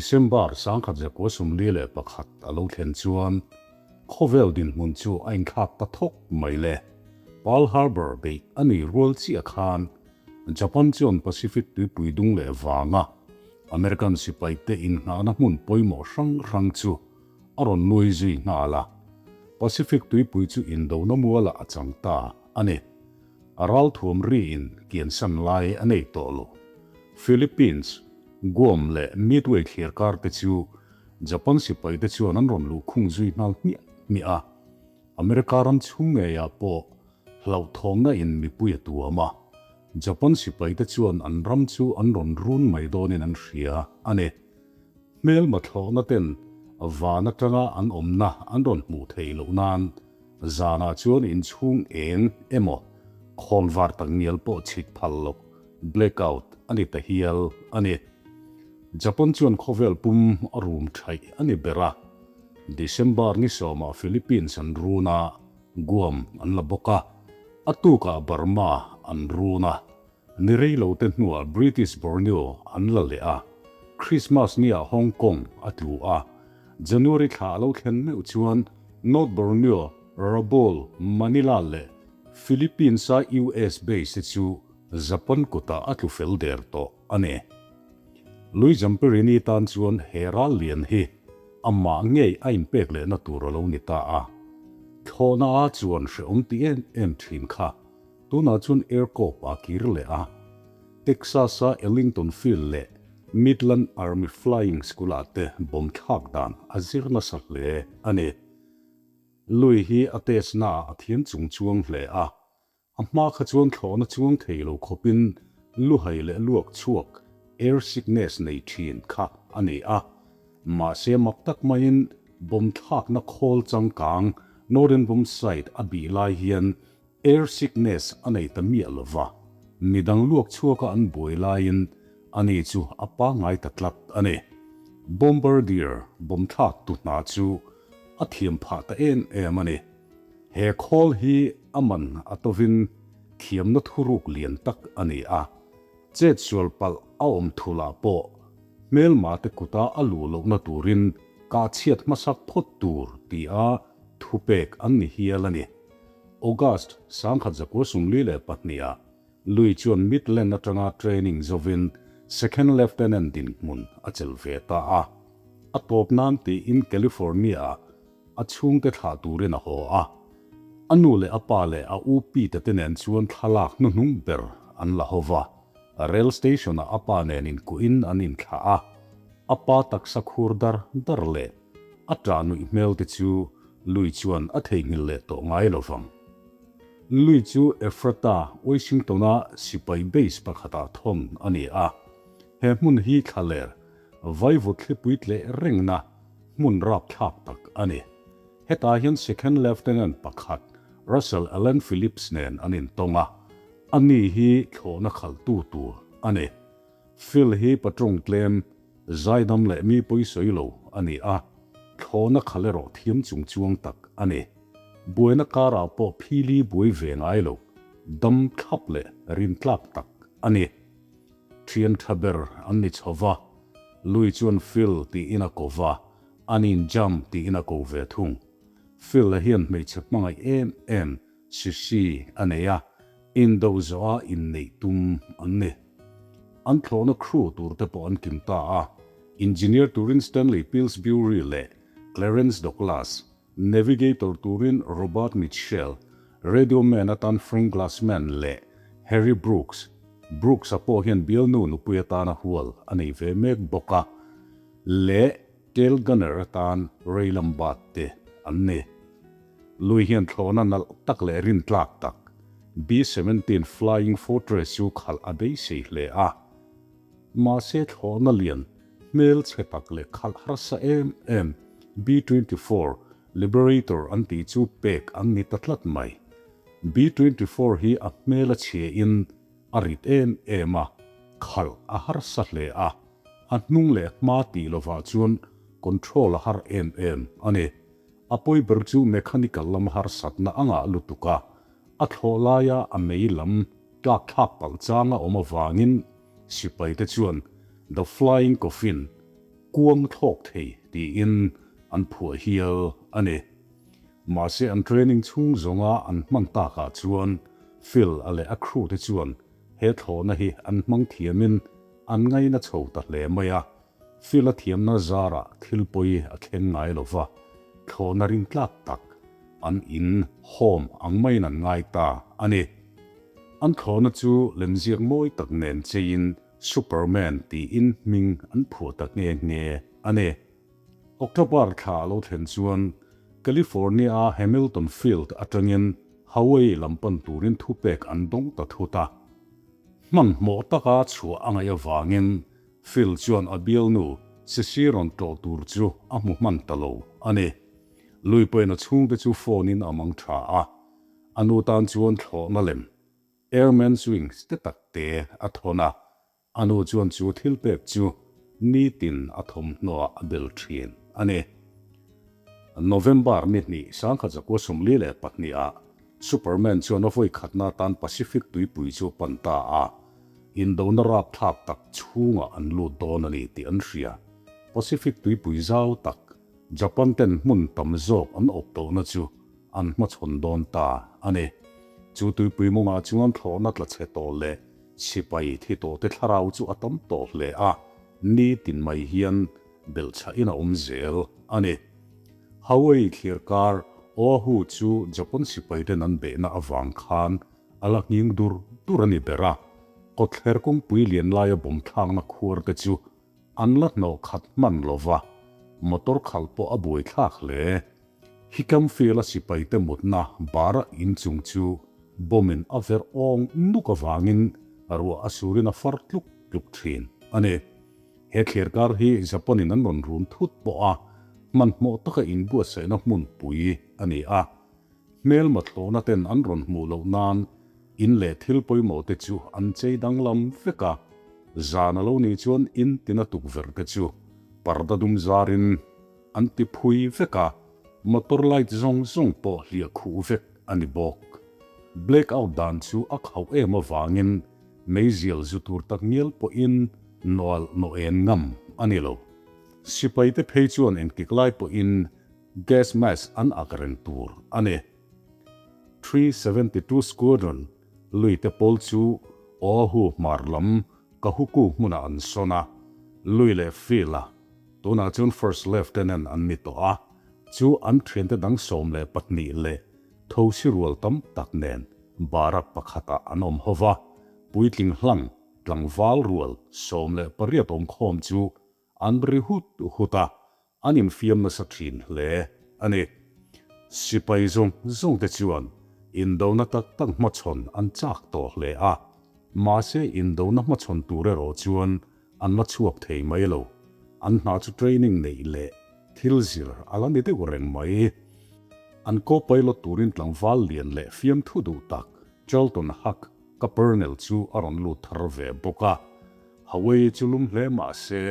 December 1941 a lo thlen chuan khawvel dinhmun chu a inthlak ta thawk mai le. Pearl Harbor beih a nih rual chiah khan Japan chuan Pacific tuipui dung leh vanga American sipaite innghahna hmun pawimawh hrang hrang chu a rawn nuai zui nghal a. Pacific tuipui chu indona mualah a chang ta a ni. A ralthuam riin kiansan lai a nei tawh lo. Philippines, Guam leh Midway thlir kar te chu Japan sipaite chuan an rawn luhkhung zui nghal hmiah hmiah a. America ram chhung ngeiah pawh hlauhthawmna in mipui a tuam a. Japan sipaite chuan an ram chu an rawn run mai dawnin an hria a ni. Hmelma thlawhna ten van atanga an awmna an rawn hmuh theih loh nan zanah chuan inchhung eng emaw khawnvar tak ngial pawh chhit phal loh, blackout, a ni ta hial a ni. Japan chuan khawvel pum a rum thaih a ni ber a. December ni sawmah Philippines an run a, Guam an la bawk a, a tukah Burma an run a. Ni rei lo te hnuah British Borneo an la leh a, Christmas niah Hong Kong a tlu a. January thla a lo thlen meuh chuan North Borneo, Rabaul, Manila leh Philippines-a US base te chu Japan kutah a tlu fel der tawh a ni. Lui Zamperini tan chuan he ral lian hi amah ngei a inpek lehna tur a lo ni ta a. Thlawhna a chuan hrehawm ti em em thin kha. Tunah chuan Air Corps a kir leh a, Texas-a Ellington Field leh Midland Army Flying School-ah te bomb thlak dan a zir nasa hle a ni. Lui hi a test naah a thiam chung chuang hle a, a hma kha chuan thlawhna chuang thei lo khawpin luhai leh luak chhuak, air sickness, nei thin kha a ni a. Mahse mak tak maiin bomb thlakna khawl changkang Northern Bomb Site a bih lai hian Air sickness a nei ta miah lo va, midang luak chhuaka an buai laiin ani chu a pangngai ta tlat a ni. Bombardier bomb thlak tu hna chu a thiam phah ta em em a ni. He khawl hi a man a tovin thiamna thuruk lian tak a ni a, chet sual palh a awm thulah pawh hmelma te kuta a luh lohna turin kah chhiat hmasak phawt tur tia thupek an ni hial a ni. August 1942 ah Lui chuan Midland atanga training zovin Second Lieutenant dinhmun a chelh ve ta a. A tawp nan tiin California ah a chhungte thlah turin a haw a. A nu leh a pa leh a u Pete te nen chuan thlalak hnuhnung ber an la ho va. Rail station ah a pa nen inkuhin an inthlah a. A pa taksa khur dar dar leh a ṭah nuih hmel te chu Lui chuan a theihnghilh leh tawh ngai lo vang. Lui chu Ephrata, Washington-a sipai base pakhatah thawn a ni a. He hmun hi thlaler, vaivut thlipui tleh rengna hmun rapthlak tak a ni. Hetah hian Second Lieutenant pakhat Russell Allen Phillips nen an intawng a, ani hi thlawhna khalhtu tur a ni. Phil hi patawng tlem, zaidam leh mi pawisawi lo a ni a, thlawhna khal erawh thiam chung chuang tak a ni. Buaina karah pawh phili buai ve ngai lo, dam thlap leh rintlak tak a ni. Thian tha ber an ni chho va, Lui chuan Phil tiin a ko va, ani'n Jam tiin a ko ve thung. Phil-a hian hmeichhe hmangaih em em Sisi a nei a, indo zawha inneih tum an ni. An thlawhna crew tur te pawh an kim ta a, engineer turin Stanley Pillsbury leh Clarence Douglas, navigator turin Robert Mitchell, radio man atan Frank Glassman leh Harry Brooks, Brooks-a pawh hian bialnu nupui atana hual a nei ve mek bawk a, leh tail gunner atan Ray Lambert te an ni. Lui hian thlawhna nalh tak leh rintlak tak B-17 Flying Fortress chu khalh a beisei hle a. Mahse thlawhna lian, hmel chhe tak leh khalh harsa em em B-24 Liberator an tih chu pek an ni ta tlat mai. B-24 hi a hmel a chhia in a rit em em a, khalh a harsa hle a, a hnung leh hma tih lovah chuan control a har em em a ni. A pawi ber chu mechanical lam harsatna a ngah lutuk a, a thlawh laia a mei lam tlak thlak palh chang a awm avangin sipaite chuan The Flying Coffin, Kuang thlawk thei tiin an phuah hial a ni. Mahse an training chhung zawnga an hman takah chuan Phil a leh a crew te chuan he thlawhna hi an hmang thiamin an ngaina chho ta hle mai a. Phil a thiamna zarah thil pawi a thleng ngai lo va, thlawhna rintlak tak an in, home, ang maiin an ngai ta a ni. An thlawhna chu lemziak mawi tak nen cheiin Superman tiin hming an phuah ta nghe nghe a ni. October thla a lo thlen chuan California-a Hamilton Field atangin Hawaii lam pan turin thupek an dawng ta thut a. Hmanhmawh taka chhuah a ngaih avangin Phil chuan a bialnu Sisi rawn tlawh tur chu a hmu hman ta lo a ni. Lui pawhin a chhungte chu phone-in a mang tha a, a nu tan chuan thlawhna lem Airman's Wings te tak te a thawn a, a nu chuan chu thil pek chu nitin a thawmhnaw-ah a bel thin a ni. November ni hnih 1942 ah Superman chuan a vawi khatna atan Pacific tuipui chu a pan ta a, indona rapthlak tak chhungah an lut dawn a ni tih an hria. Pacific tuipui zau tak, Japan ten hmun tam zawk an awp tawhna chu an hmachhawn dawn ta a ni. Chu tuipui mawngah chuan thlawhna tla chhe tawh leh sipai thi tawhte thlarau chu a tam tawh hle a, nitin mai hian belhchhahin a awm zel a ni. Hawaii thlir kar Oahu chu Japan sipaiten an behna avang khan a la nghing dur dur a ni ber a, kawtthler kawngpui lian laia bawm thlakna khuar te chu an la hnawh khat hman lo va, motor khalh pawh a buaithlak hle. Hikam Field-a sipaite mutna bara inchung chu bomb-in a verh awng nuk avangin ruah a surin a far tluk tluk thin a ni. He thliarkar hi Japan-in an rawn run thut pawh a, hmanhmawh taka inbuatsaihna hmunpui a ni a. Hmelma thlawhna ten an rawn hmuh loh nan in leh thil pawimawh te chu an chei danglam vek a, zan a lo nih chuan in tina tukverh te chu parda dum zarin an ti phui vek a, motor light zawng zawng pawh hliah khuh vek a ni bawk. Black out dan chu a khauh em avangin meizial zu tur tak ngial pawhin nawlh nawh en ngam a ni lo. Sipaite phei chuan engtik lai pawhin Gas mask an ak reng tur a ni. 372 Squadron luite pawl chu Oahu hmar lam Kahuku hmunah an sawn a, lui leh Phil-a, tunah chuan First Lieutenant an ni tawh a, chu an thiante dang 12 leh thosi rual tam tak nen barak pakhatah an awm ho va, puitling hlang tlangval rual 18 awmkhawm chu An ri hut hut a, an infiam nasa thin hle a ni. Sipai zawng zawng te chuan indona tak tak hmachhawn an chak tawh hle a, mahse indona hmachhawn tur erawh chuan an la chhuak thei mai lo. An hna chu training neih leh thil zir a la ni deuh reng mai. An co-pilot turin tlangval lian leh fiamthu duh tak Charlton Huck Kapernel chu a rawn lut thar ve bawk a. Hawaii chu lum hle mah se,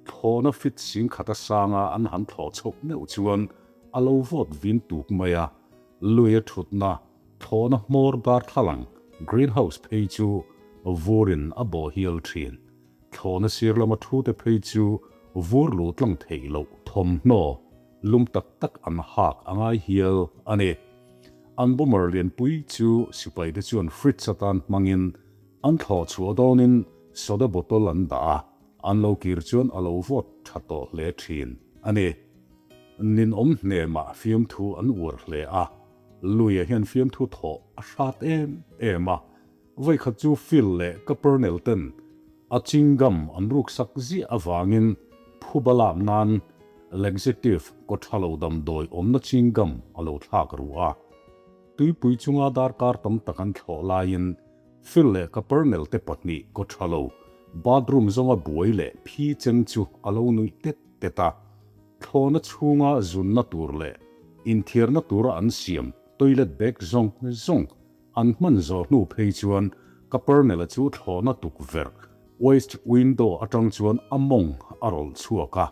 thlawhna fit sing khat a sanga an han thlawh chhoh meuh chuan a lo vawt vin tuk mai a, lui a thutna thlawhna hmawr darthlalang, greenhouse, phei chu vurin a bawh hial thin. Thlawhna sir lama thute phei chu vur luh tlang theih loh thawmhnaw lum tak tak an hak a ngai hial a ni. An bomber lianpui chu sipaite chuan fridge atan hmangin An thlawh chhuah dawnin soda bottle an dah a, an lo kir chuan a lo vawt tha tawh hle thin a ni. Ninawm hnemah fiamthu an uar hle a, Luia hian fiamthu thawh a hrat em em a, vawikhat chu Phil leh Kapernel ten a chingam an ruksak ziah avangin phuba lak nan laxative kawthalo damdawi awmna chingam a lo thlak ru a. Tuipui chunga darkar tam tak an thlawh laiin Phil leh Kapernel te pahnih kaw tha lo, bathroom zawnga buai leh phi cheng chu a lo nuih tet tet a. Thlawhna chhunga zunna tur leh inthiarna tura an siam toilet bag zawng zawng an hman zawh hnu phei chuan Kapernel-a chu thlawhna tukverh, waste window, atang chuan a mawng a rawlh chhuak a,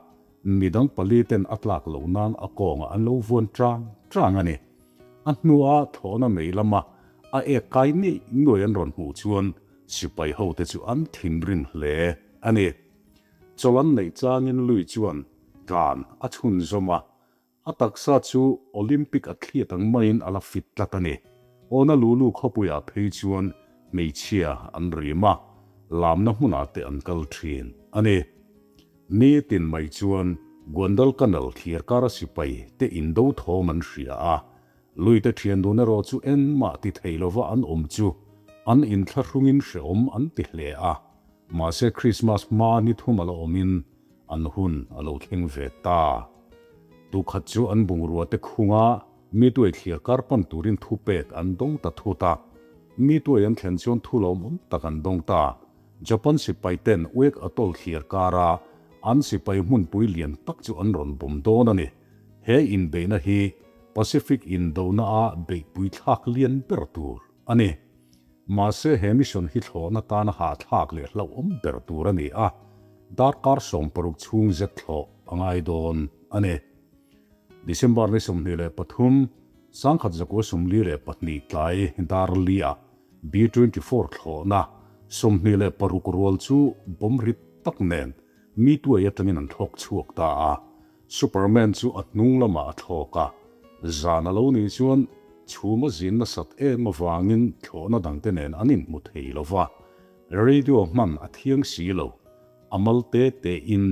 midang pali ten a tlak loh nan a kawngah an lo vuan chang chang a ni. A hnua thlawhna mei lama a ek kai ngei nuai an rawn hmuh chuan sipai hote chu an thinrim hle a ni. Chawlh an neih changin Lui chuan tlan a chhunzawm a, a taksa chu Olympic athlete ang maiin a la fit tlat a ni. Honolulu khawpuiah phei chuan hmeichhia an rim a, lamna hmunah te an kal thin a ni. Nitin mai chuan Guadalcanal thliarkara sipai te indo thawm an hria a, Luite thian dun erawh chu engmah ti thei lova an awm chu an inthlahrungin hrehawm an ti hle a, mahse Krismas hma ni thum a la awmin an hun a lo thleng ve ta. Tukhat chu an bungrua te khunga Midway thliar kar pan turin thupek an dawng ta thut a, Midway an thlen chuan thu lawmawm tak an dawng ta. Japan sipai ten Wake Atoll thliar kara an sipai hmunpui lian tak chu an rawn bawm dawn a ni. He inbeihna hi Pacific indona a beihpui thlak lian ber tur a ni. Mahse he mission hi thlawhna tana hahthlak leh hlauhawm ber tur a ni a, darkar 60 chhung zet thlawh a ngai dawn a ni. December ni 23, 1942 tlai dar li-ah B-24 thlawhna 26 rual chu bomb rit tak nen Midway atangin an thlawk chhuak ta a. Superman chu a hnung lamah a thlawk a, zan a lo nih chuan chhum a zin nasat em avangin thlawhna dangte nen an inhmu thei lo va, radio hman a thiang si lo, a mal te tein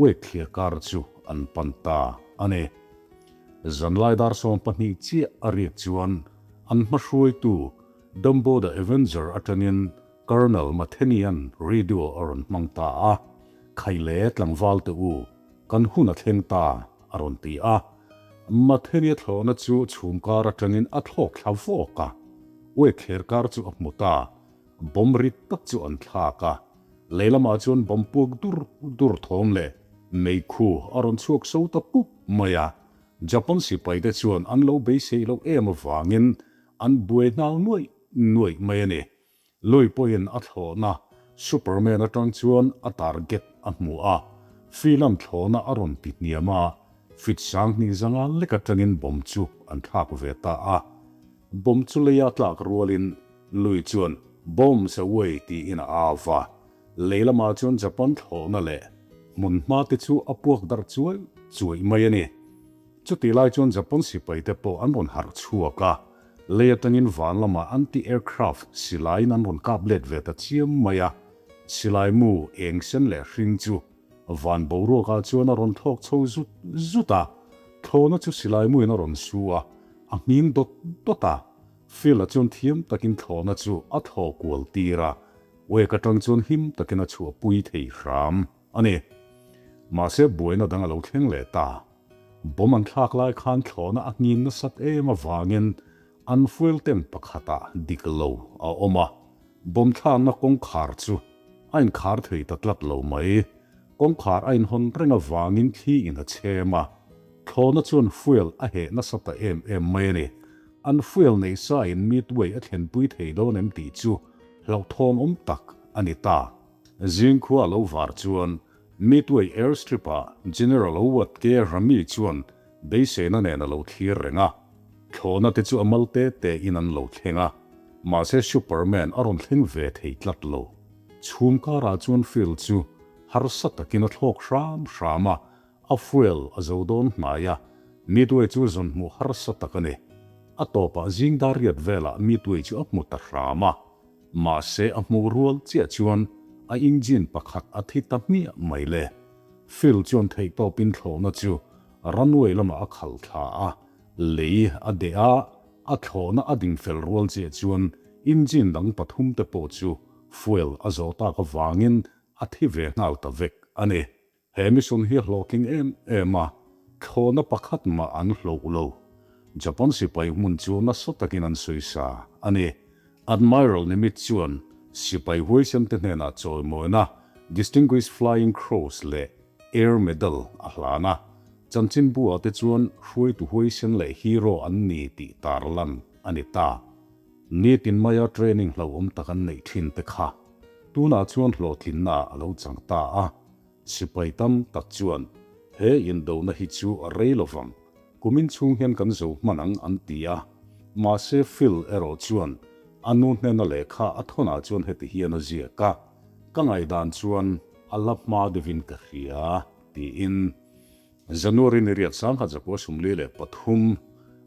uek thlir kar chu an pan ta a ni. Zanlai dar 12 chiah a riak chuan an hmahruaitu Dumbo the Avenger atangin Colonel Matheny-a'n radio a rawn hmang ta a, Khaile tlangval te u, kan hun a thleng ta, a rawn ti a. Matheny-a thlawhna chu chhum kar atangin a thlawk thla vawk a, uek thler kar chu a hmu ta, bomb rit tak chu an thlak a, lei lamah chuan bomb puak dur dur thawm leh meikhu a rawn chhuak so ta pup mai a. Japan sipaite chuan an lo beisei loh em avangin an buai nghal nuaih nuaih mai a ni. Lui pawhin a thlawhna Superman atang chuan a target a hmu a, Phelan thlawhna a rawn ti hniam a, fit 2000 zanga lek atangin bomb chu an thlak ve ta a. Bomb chu leia tlak rualin Lui chuan Bombs away tiin a au va, lei lamah chuan Japan thlawhna leh hmun hma te chu a puak darh chuai chuai mai a ni. Chutih lai chuan Japan sipaite pawh an rawn harh chhuak a, lei atangin van lamah anti-aircraft silaiin an rawn kap let ve ta chiam mai a, silai mu eng sen leh hring chu van boruakah chuan a rawn thlawk chho zut zut a, thlawhna chu silai muin a rawn su a, a nghing dawt dawt a, Phil-a chuan thiam takin thlawhna chu a thlawh kual tir a, wake atang chuan him takin a chhuahpui thei hram. A ni. Mahse buaina dang a lo thleng leh ta. Bomb an thlak lai khan thlawhna a nghin nasat em avangin an fuel tank pakhatah dik lo a awm a, bomb thlakna kawngkhar chu a inkhar thei ta tlat lo mai. Kawngkhar a inhawn reng avangin thli in a chhem a, thlawhna chuan fuel a heh nasa ta em em mai a ni. An fuel neih sa in Midway a thlenpui thei dawn em tih chu hlauhthawn awm tak a ni ta. Zingkhua a lo var chuan Midway Airstrip-ah General Howard K. Ramey chuan beiseina nen a lo thlir reng a. Thlawhna te chu a mal te te in an lo thleng a, mahse Superman a rawn thleng ve thei tlat lo. Chhum karah chuan Phil chu harsa takin a thlawk hram hram a, a fuel a zo dawn hnai a, Midway chu zawn hmuh harsa tak a ni. A tawpah zing dar riat velah Midway chu a hmu ta hram a. Mahse a hmuh rual chiah chuan a engine pakhat a thi ta hmiah mai le. Phil chuan theihtawpin thlawhna chu runway lamah a khalh thla a, lei a deh a, a thlawhna a ding fel rual chiah chuan engine dang pathum te pawh chu fuel a zawh tak avangin a thi ve nghal ta vek a ni. He mission hi a hlawhtling em em a, thlawhna pakhat mah an hloh lo. Japan sipai hmun chu nasa takin an sawisa a ni. Admiral Nimitz chuan sipai huaisente hnenah chawimawina Distinguished Flying Cross leh Air Medal a hlan a, chanchinbu-ah te chuan hruaitu huaisen leh hero an ni tih tarlan a ni ta. Nitin maia training hlauhawm tak an neih thin te kha tunah chuan hlawhtlinna ah a lo chang ta a. Sipai tam tak chuan he indona hi chu a rei lovang, kumin chhung hian kan zo hman ang an ti a. Mahse Phil erawh chuan a nu hnena lehkha a thawnah chuan heti hian a ziak a, Ka ngaihdan chuan. a la hma deuhin ka hria, tiin January ni riat 1943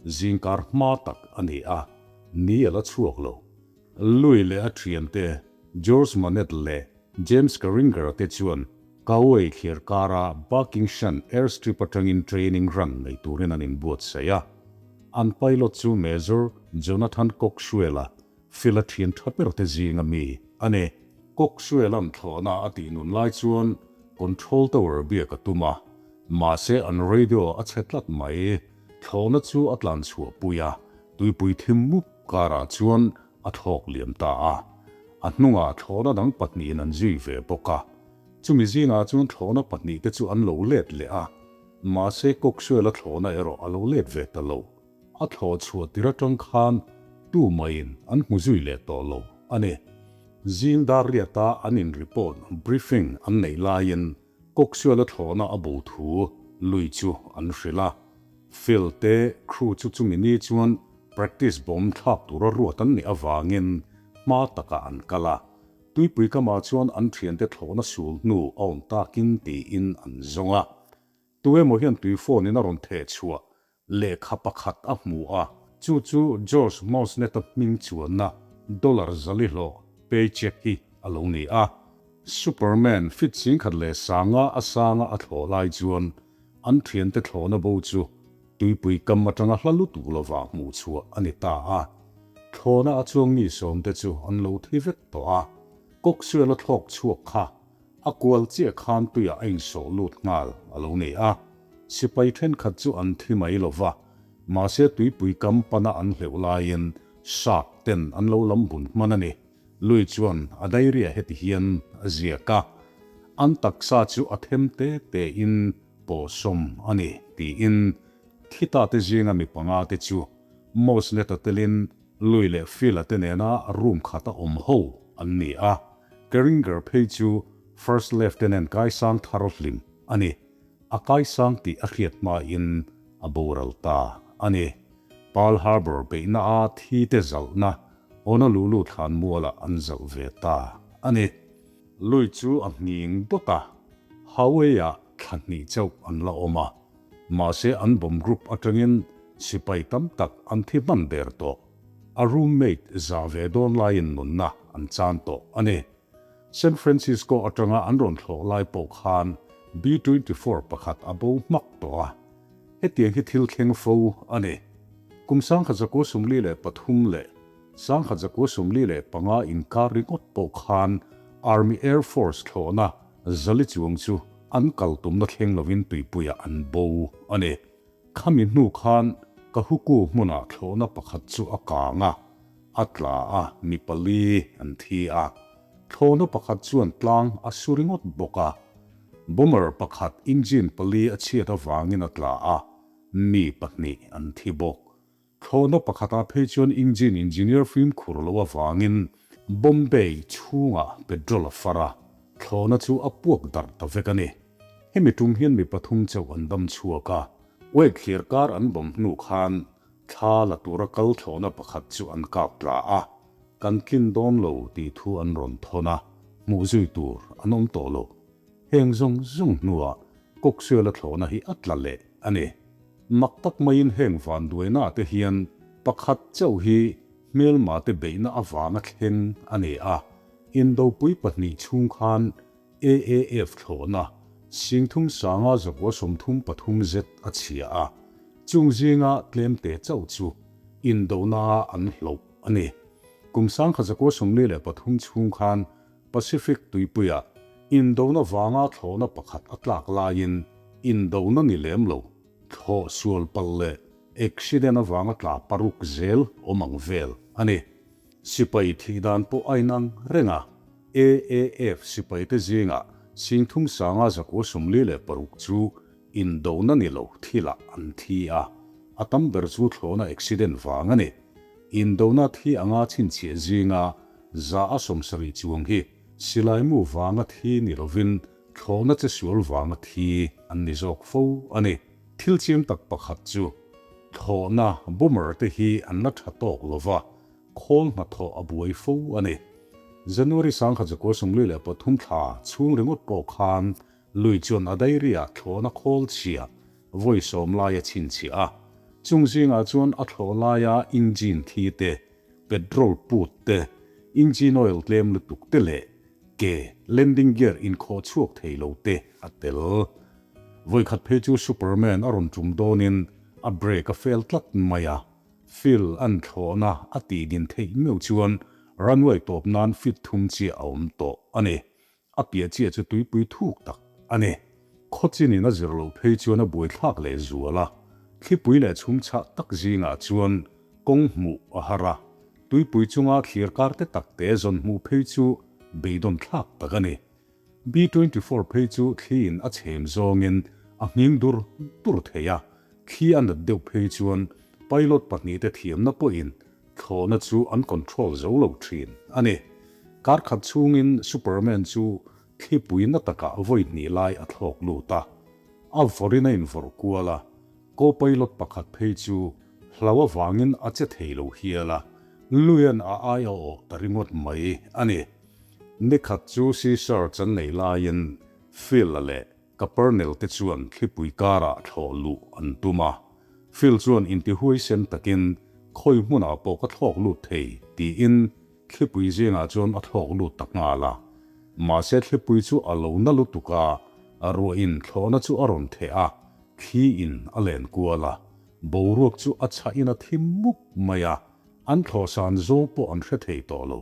zingkar hma tak a ni a, ni a la chhuak lo. Louis leh a thiante George Manet leh James Carringer te chuan Kauai thlir kara Buckingshan Airstrip atangin training run nei turin an inbuatsaih a. An pilot chu Major Jonathan Coxwell-a Phil-a thian tha ber te zinga mi a ni. Coxwell-a'n thlawhna a tih nun lai chuan control tower biak a tum a, mahse an radio a chhe tlat mai. Thlawhna chu a tlan chhuah pui a, tuipui thim mup karah chuan a thlawk liam ta a. A hnungah thlawhna dang pahnihin an zui ve bawk a. Chumi zingah chuan thlawhna pahnihte chu an lo let leh a, mahse Coxwell-a thlawhna erawh a lo let ve ta lo. A thlawh chhuah tir atang khan tumaiin an hmu zui leh tawh lo a ni. Zing dar riata an in report, briefing, an neih laiin Coxwell-a thlawhna a bo thu lui chu an hrilh a. Phil te crew chu chumi ni chuan practice bomb thlak tura ruat an nih avangin hma takah an kal a. Tuipui kamah chuan an thiante thlawhna sul hnu a awm takin tiin an zawng a. Tu emaw hian tui phone in a rawn theh chhuah lehkha pakhat a hmu a, chu chu George Mosnet-a hming chuanna dollar zali hlawh paycheck hi a lo ni a. Superman fit singkhat leh sanga a sanga a thlawh lai chuan an thiante thlawhna bo chu tuipui kam atanga hla lutuk lovah hmuh chhuah a ni ta a. Thlawhna a chuang mi sawmte chu an lo thi vek tawh a, Coxwell-a thlawk chhuak kha A kual chiah khan tuiah a insawh lut nghal a lo ni a, sipai thenkhat chu an thi mai lo va, mahse tuipui kam pana an hleuh laiin shark ten an lo lam bun hman a ni. Lui chuan a diary-ah heti hian a ziak a, An taksa chu a them te te in pawhsawm a ni, tiin thi ta te zinga mi panga te chu Mosnet-a telin Lui leh Phil-a te nena room khata awm ho an ni a, Keringer phei chu First Lieutenant Kaisang thar hlim a ni. A kaisang tih a hriat hmain a boral ta a ni. Pearl Harbor beihna a thi te zalhna Honolulu thlan mualah an zalh ve ta a ni. Lui chu a nghing dawt a, Hawaii-ah thla hnih chauh an la awm a, mahse an bomb group atangin sipai tam tak an thi hman der tawh. A roommate za ve dawn laiin nunna an chan tawh a ni. San Francisco atanga an rawn thlawh lai pawh khan B-24 pakhat a bo hmak tawh a. Hetiang hi thil thleng fo a ni. Kum 1943 leh 1945 inkar ringawt pawh khan Army Air Force thlawhna zali chuang chu an kal tumna thleng lovin tuipuiah an bo a ni. Khami hnu khan Kahuku hmunah thlawhna pakhat chu a kang a, a tla a, mi pali an thi a. Thlawhna pakhat chuan tlang a su ringawt bawk a. Bomber pakhat engine pali a chhiat avangin a tla a, mi pahnih an thi bawk. Thlawhna pakhatah phei chuan engine engineer fimkhur lo avangin Bombay chhungah petrol a far a, thlawhna chu a puak darh ta vek a ni. Hemi tum hian mi pathum chauh an dam chhuak a, Wake thlir kar an bawm hnu khan thla la tura kal thlawhna pakhat chu an kap tla a, kan tlin dawn lo tih thu an rawn thawn a, hmuh zui tur an awm tawh lo. Heng zawng zawng hnuah Coxwell-a thlawhna hi a tla leh a ni. Mak tak maiin heng vanduaina te hian pakhat chauh hi hmelma te beihna avanga thleng a ni a, Indopui pahnih chhung khan AAF thlawhna singthum sanga zakua 33 zet a chhia a, chung zinga tlemte chauh chu Indona ah an hloh a ni. Kum 1943 chhung khan Pacific tuipuiah Indona vanga thlawhna pakhat a tlak laiin Indona ni lem lo, thlawh sual palh leh accident avanga tla paruk zel awm ang vel a ni. Sipai thih dan pawh a inang reng a, AAF sipaite zingah singthum sanga 46 chu Indona ni lo thilah an thi a, a tam ber chu thlawhna accident vang a ni. Indona thi anga chhinchhiah zinga 170 chuang hi silaimu vanga thi ni lovin thlawhna che sual vanga thi an ni zawk fo a ni. Thil chiang tak pakhat chu thlawhna bomber te hi an la tha tawk lova, khawl hnathawh a buai fo a ni. January 1943 thla chhung ringawt pawh khan lui chuan a diary-ah thlawhna khawl chhia vawi sawm lai a chhinchhiah a. Chung zingah chuan a thlawh laia engine thi te, petrol put te, engine oil tlem lutuk te leh ke landing gear inkhawh chhuak thei lo te a tel. Vawikhat phei chu Superman a rawn tum dawnin a brake a fail tlat mai a, Phil an thlawhna a tih din theih meuh chuan runway tawp nan feet thum chiah a awm tawh a ni. A piah chiah chu tuipui thuk tak a ni. Khawchinin a zir loh phei chuan a buaithlak leh zual a, thlipui leh chhum chhah tak zingah chuan kawng hmuh a har a, tuipui chunga thlir kar te tak te zawn hmuh phei chu beidawn thlak tak a ni. B-24 phei chu thliin a chhem zawngin a nghing dur dur thei a, thli a nat deuh phei chuan pilot pahnihte thiamna pawhin thlawhna chu an control zo lo thin a ni. Kar khat chhungin Superman chu thlipui na takah vawi hnih lai a thlawk lut a, a vawrin a invawrh kual a, co-pilot pakhat phei chu hlau avangin a che thei lo hial a, Luian a ai a awh ta ringawt mai a ni. Nikhat chu Caesar chan nei laiin Phil-a leh Kapernel te chuan thlipui karah thlawh luh an tum a. Phil chuan intihuaisen takin khawi hmunah pawh ka thlawk lut thei tiin thlipui zingah chuan a thlawk lut ta nghal a. Mahse thlipui chu a lo na lutuk a, ruahin thlawhna chu a rawn theh a, thli in a len kual a, boruak chu a chhahin a thim mup mai a, an thlawhsan zawng pawh an hre thei tawh lo.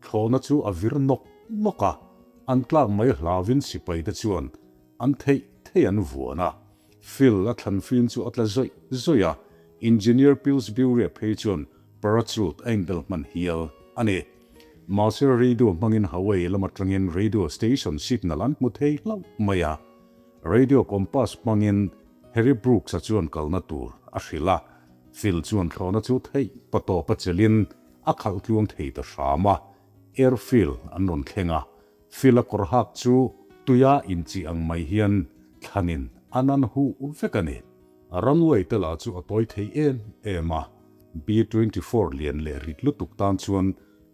Thlawhna chu a vir nawk nawk a, an tlak mai hlauvin sipaite chuan an theih theih an vuan a. Phil a thlan fim chu a tla zawih zawih a, Engineer Pillsbury-a phei chuan parachute a inbel hman hial a ni. Mahse radio hmangin Hawaii lam atangin radio station signal an hmu thei hlauh mai a. Radio compass hmangin Harry Brooks-a chuan kalna tur a hrilh a, Phil chuan thlawhna chu theih patawp a chelhin A khalh tluang thei ta hram a, airfield an rawn thleng a, Phil a kawr hak chu tuia inchih ang mai hian thlanin a nan huh vek a ni. Runway te lah chu a tawi thei em em a, B-24 lian leh rit lutuk tan chuan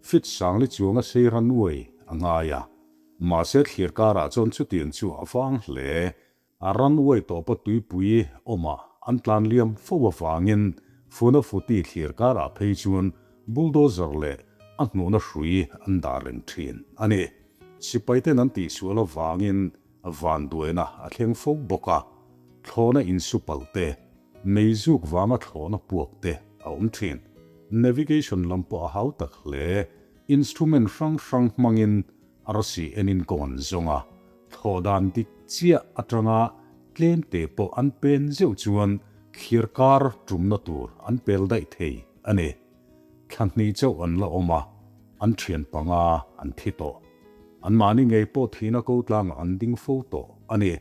feet sangli chuanga sei runway a ngai a, mahse thlir karah chuan chutiang chu a vang hle. A runway tawpa tuipui awmah an tlan liam fo avangin Funafuti thlir karah phei chuan bulldozer leh a hnuhna hrui an dah reng thin a ni. Sipaiten an tihsual avangin vanduaina a thleng fo bawk a, thlawhna insupalh te, meizuk vanga thlawhna puak te a awm thin. Navigation lam pawh a hau tak hle. Instrument hrang hrang hmangin Arsi enin kawng an zawng a, thlawh dan dik chiah atanga tlemte pawh an pen zeuh chuan thlir kar tumna tur an pel daih thei a ni. Thla hnih chauh an la awm a, an thian panga an thi tawh. Anmahni ngei pawh thihna ko tlangah an ding fo tawh a ni.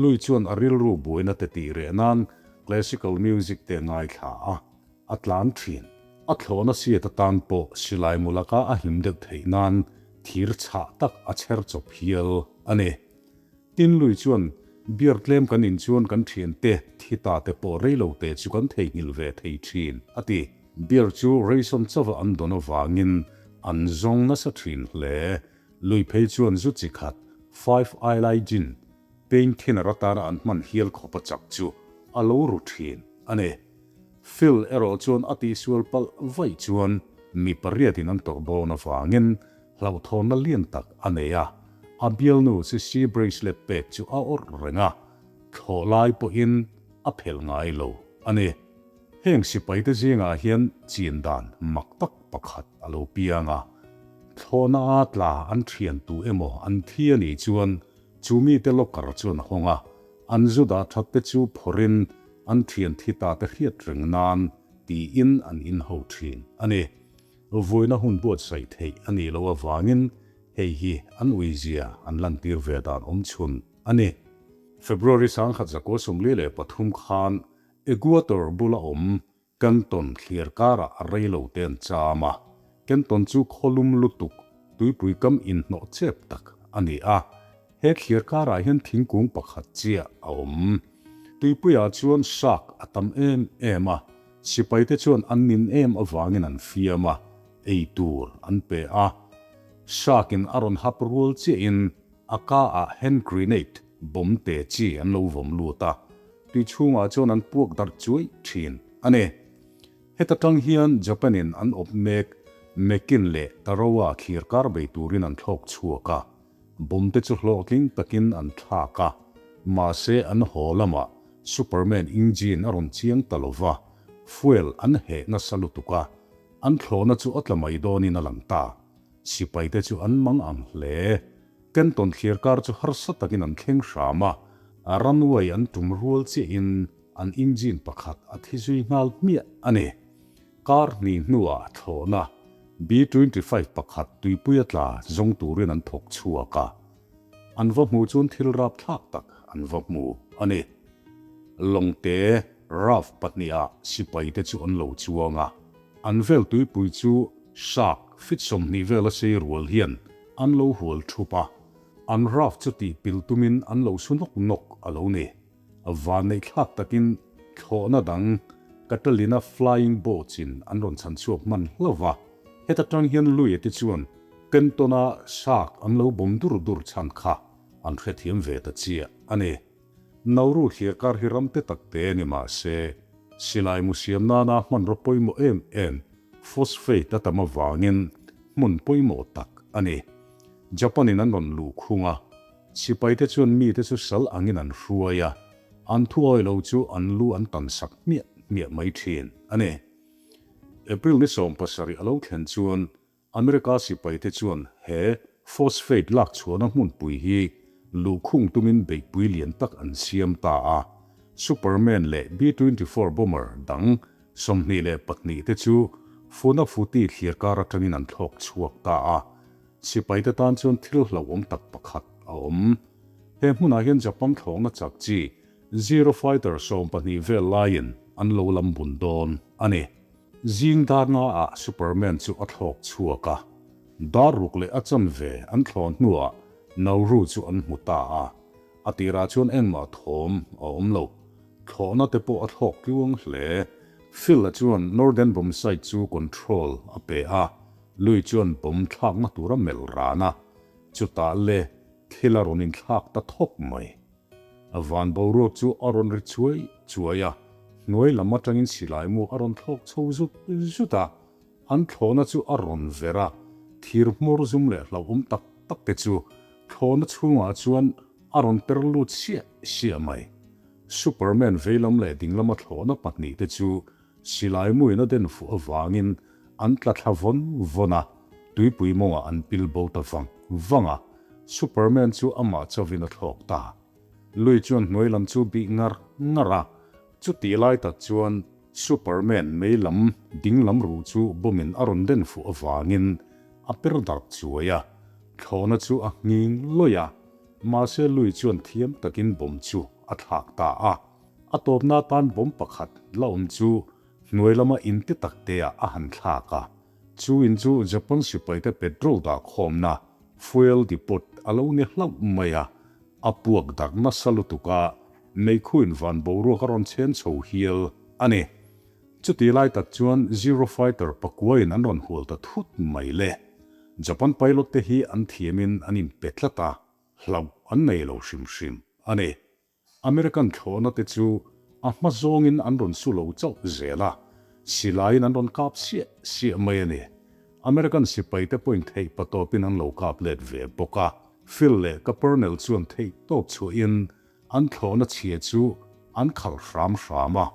Lui chuan a rilru buaina te tih reh nan classical music te ngaithla a, a tlan thin. A thlawhna seat atan pawh silai mu laka a hlim deuh theih nan thir chhah tak a chher chawp hial a ni. Tin lui chuan beer tlem kan in chuan kan thiante thi ta te pawh rei lo te chu kan theihnghilh ve thei thin a ti. Beer chu ration chauha an dawn avangin an zawng nasa thin hle. Lui phei chuan zu chi khat, Five Eye Gin, pain thinner atana an hman hial khawp a chak chu a lo ru thin a ni. Phil erawh chuan a tihsual palh vaih chuan mi pariatin an tawrh dawn avangin hlauhthawnna lian tak a nei a, a bialnu Sissy bracelet pek chu a awrh reng a, thlawh lai pawhin a phelh ngai lo a ni. Heng sipaite zingah hian chin dan mak tak pakhat a lo piang a, thlawhna a tla an thian tu emaw an thi a nih chuan chu mite locker chu an hawng a, An zu dah that te chu phawrhin an thian thi ta te hriat reng nan tiin an inho thin a ni. Vuina hun buatsaih theih a nih loh avangin hei hi an uizia an lantir ve dan awm chhun a ni. February 1943 khan Eguator bula awm Canton thlir karah a rei lo te an cham a, Canton chu khawlum lutuk, tuipui kam inhnawh chep tak a ni a. He thlir karah hian thingkung pakhat chiah a awm. Tuipuiah chuan shark a tam em em a, sipaite chuan an nin em avangin an fiam a, ei tur an pe a. Shark in a rawn hap rual chiahin a ka ah hand grenade bomb te chi an lo vawm lut a, tui chhungah chuan an puak darh chuai thin a ni. Heta tang hian Japan in an awp mek Makin leh Tarawa thlir kar bei turin an thlawk chhuak a, bomb te chu hlawhtling takin an thlak a, mahse an haw lamah Superman engine a rawn chiang ta lova, fuel an heh nasa lutuk a, An thlawhna chu a tla mai dawnin a lang ta. Sipaite chu an mang ang hle. Kenton thlir kar chu harsa takin an thleng hram a, runway an tum rual chiahin an engine pakhat a thi zui nghal hmiah a ni. Kar hnih hnuah thlawhna B-25 pakhat tuipui a tla zawng turin an thawk chhuak a. An va hmuh chuan thil rapthlak tak an va hmu a ni. Lawngte raft pahniha sipaite chu an lo chuang a, an vel tuipui chu shark fit 20 vela sei rual hian an lo hual thup a, an raft chu tih pil tumin an lo su nawk nawk a lo ni. Vanneih thlak takin thlawhna dang Catalina Flying Boats in an rawn chhan chhuak hman hlauh va, heta tang hian Louie te chuan Kenton-a shark an lo bawm dur dur chhan kha an hrethiam ve ta chiah a ni. Nauru thlir kar hi ram te tak te ni mah se, silai mu siam nana hmanraw pawimawh em em phosphate a tam avangin hmun pawimawh tak a ni. Japan-in an rawn luh khung a, Sipaite chuan mite chu sal angin an hruai a, an thuawi lo chu an lu an tan sak hmiah hmiah mai thin a ni. April ni 70 a lo thlen chuan America sipaite chuan he phosphate lak chhuahna hmunpui hi luhkhung tumin beihpui lian tak an siam ta a, Superman leh B-24 bomber dang 22 te chu Funafuti thliarkar atangin an thlawk chhuak ta a. Sipaite tan chuan thil hlauhawm tak pakhat a awm. He hmunah hian Japan thlawhna chak chi Zero Fighter 12 vel laiin an lo lam bun dawn a ni. Zing dar ngaah Superman chu a thlawk chhuak a, dar ruk leh a chanve an thlawn hnuah Nauru chu an hmu ta a. A tirah chuan engmah thawm a awm lo. Thlawhna te pawh a thlawk tluang hle. Phil-a chuan Northern Bombsite chu control a pe a. Lui chuan bomb thlakna tur a melh ran a, chutah le thil a rawn inthlak ta thawk mai. A van boruak chu a rawn ri chuai chuai a, hnuai lam atangin silai mu a rawn thlawk chho zut zut a, an thlawhna chu a rawn ver a, thir hmawr zum leh hlauhawm tak tak te chu thlawhna chhungah chuan a rawn per lut siah siah mai. Superman veilam leh dinglama thlawhna pahnih te chu Silai muin a den fuh avangin an tla thla vawn vawn a, tuipui mawngah an pil bo ta vang vang a, Superman chu amah chauhin a thlawk ta. Lui chuan hnuai lam chu bih ngar ngar a, chutih lai tak chuan Superman mei lam ding lam ruh chu bomb-in a rawn den fuh avangin a per darh chuai a, thlawhna chu a nghing lawih a, mahse lui chuan thiam takin bomb chu a thlak ta a. A tawpna atan bomb pakhat la awm chu hnuai lama in te tak te ah a han thlak a, chu in chu Japan sipaite petrol dah khawmna, fuel depot, a lo ni hlauh mai a, a puak darh nasa lutuk a, meikhuin van boruak a rawn chhen chho hial a ni. Chuti lai tak chuan Zero fighter pakuain an rawn hual ta thut mai le. Japan pilot te hi an thiamin an inpe tlat a, hlauh an nei lo hrim hrim a ni. American thlawhna te chu a hma zawngin an rawn su lo chauh zel a, silaiin an rawn kap siah siah mai a ni. American sipai te pawhin theih patawpin an lo kap let ve bawk a. Phil leh Capernel chuan theih tawp chhuahin an thlawhna chhia chu an khalh hram hram a,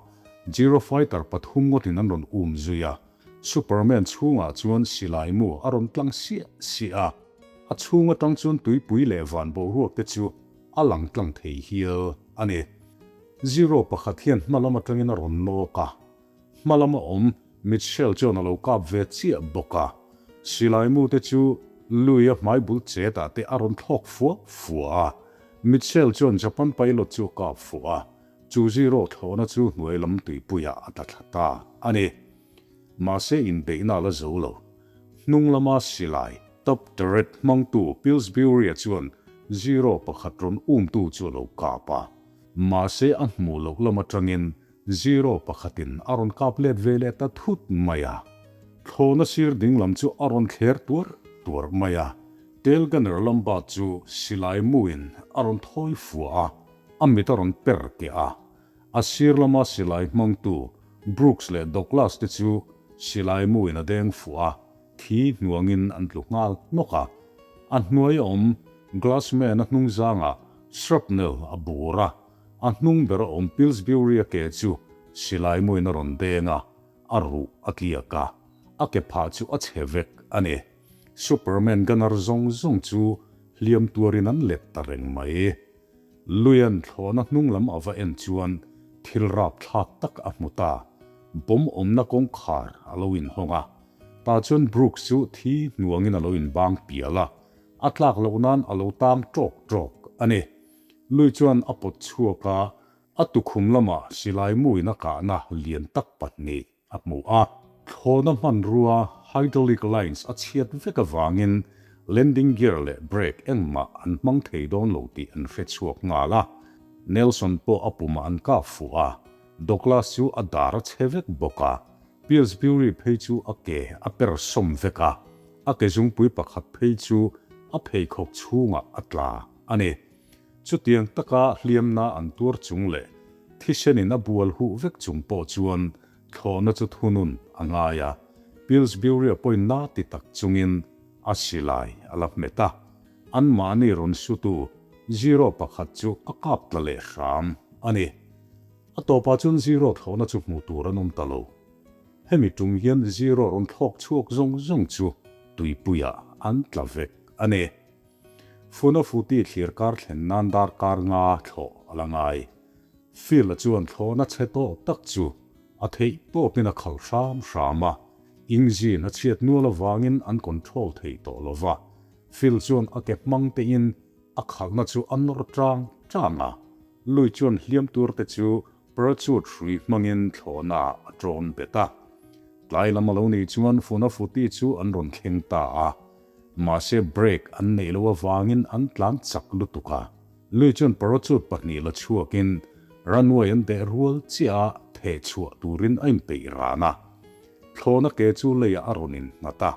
Zero fighter pathum ngawtin an rawn um zui a. Superman chhungah chuan silai mu a rawn tlang siah siah a, a chhung atang chuan tuipui leh van boruak te chu a lang tlang thei hial a ni. Zero pakhat hian hma lam atangin a rawn nawk a, hma lama awm Mitchell chuan a lo kap ve chiah bawk a. Silai mu te chu lui a hmai bul chetah te a rawn thlawk fua fua a. Mitchell chuan Japan pilot chu a kap fuh a, chu Zero thlawhna chu hnuai lam tuipuiah a tla thla ta a ni. Mahse inbeihna a la zo lo. Hnung lama silai, top turret, hmangtu Pillsbury-a chuan Zero pakhat rawn umtu chu a lo kap a. Mahse a hmuh loh lam atangin Zero pakhatin a rawn kap let ve leh ta thut mai a. Thlawhna sir ding lam chu a rawn thler tuar tuar mai a. Tail gunner Lambert chu silai muin a rawn thawi fua a, a mit a rawn per keh a. A sir lama silai hmangtu Brooks leh Douglas te chu silai muin a deng fuh a, thi hnuangin an tlu nghal hnawk a. A hnuai a awm Glassman-a hnungzangah shrapnel a bur a, a hnung ber a awm Pillsbury-a ke chu silai muin a rawn deng a, a ruh a tliak a, a ke phah chu a chhe vek a ni. Superman gunner zawng zawng chu hliam tuarin an let ta reng mai. Luian thlawhna hnung lam a va en chuan thil rapthlak tak a hmu ta. Bomb awmna kawngkhar a lo inhawng a, tah chuan Brooks chu thi hnuangin a lo inbang pial a, a tlak loh nan a lo tang ṭawk ṭawk a ni. Lui chuan a pawt chhuak a, a tukhum lamah silai muin a kahna lian tak pahnih a hmu a. Thlawhna hmanrua hydraulic lines a chhiat vek avangin landing gear leh brake engmah an hmang thei dawn lo tih an hre chhuak nghal a. Nelson pawh a pumah an kap fuh a, Douglas chu a dar a chhe vek bawk a, Pillsbury phei chu a ke a per sawm vek a, a ke zungpui pakhat phei chu a pheikhawk chhungah a tla a ni. Chutiang taka hliamna an tuar chung leh thisenin a bual huh vek chung pawh chuan thlawhna chu thunun a ngai a, Pillsbury-a pawhin na ti tak chungin a silai a la hmet a, anmahni rawn sutu Zero pakhat chu a kap tla leh hram a ni. A tawpah chuan Zero thlawhna chu hmuh tur an awm ta lo. Hemi tum hian Zero rawn thlawk chhuak zawng zawng chu tuipuiah an tla vek a ni. Funafuti thlir kar thlen nan darkar nga thlawh a la ngai. Phil-a chuan thlawhna chhe tawh tak chu a theih tawpin a khalh hram hram a, engine a chhiat nual avangin an control thei tawh lo va. Phil chuan a ke hmang tein a khalhna chu a nawr tang tang a, lui chuan hliam tur te chu parachute hrui hmangin thlawhna a tawn bet a. Tlai lam a lo nih chuan Funafuti chu an rawn thleng ta a. Mahse brake an neih loh avangin an tlan chak lutuk a, lui chuan parachute pahnih la chhuakin runway an deh rual chiah a, theh chhuah turin a inpeih ran a. Thlawhna ke chu leiah a rawn innghat a,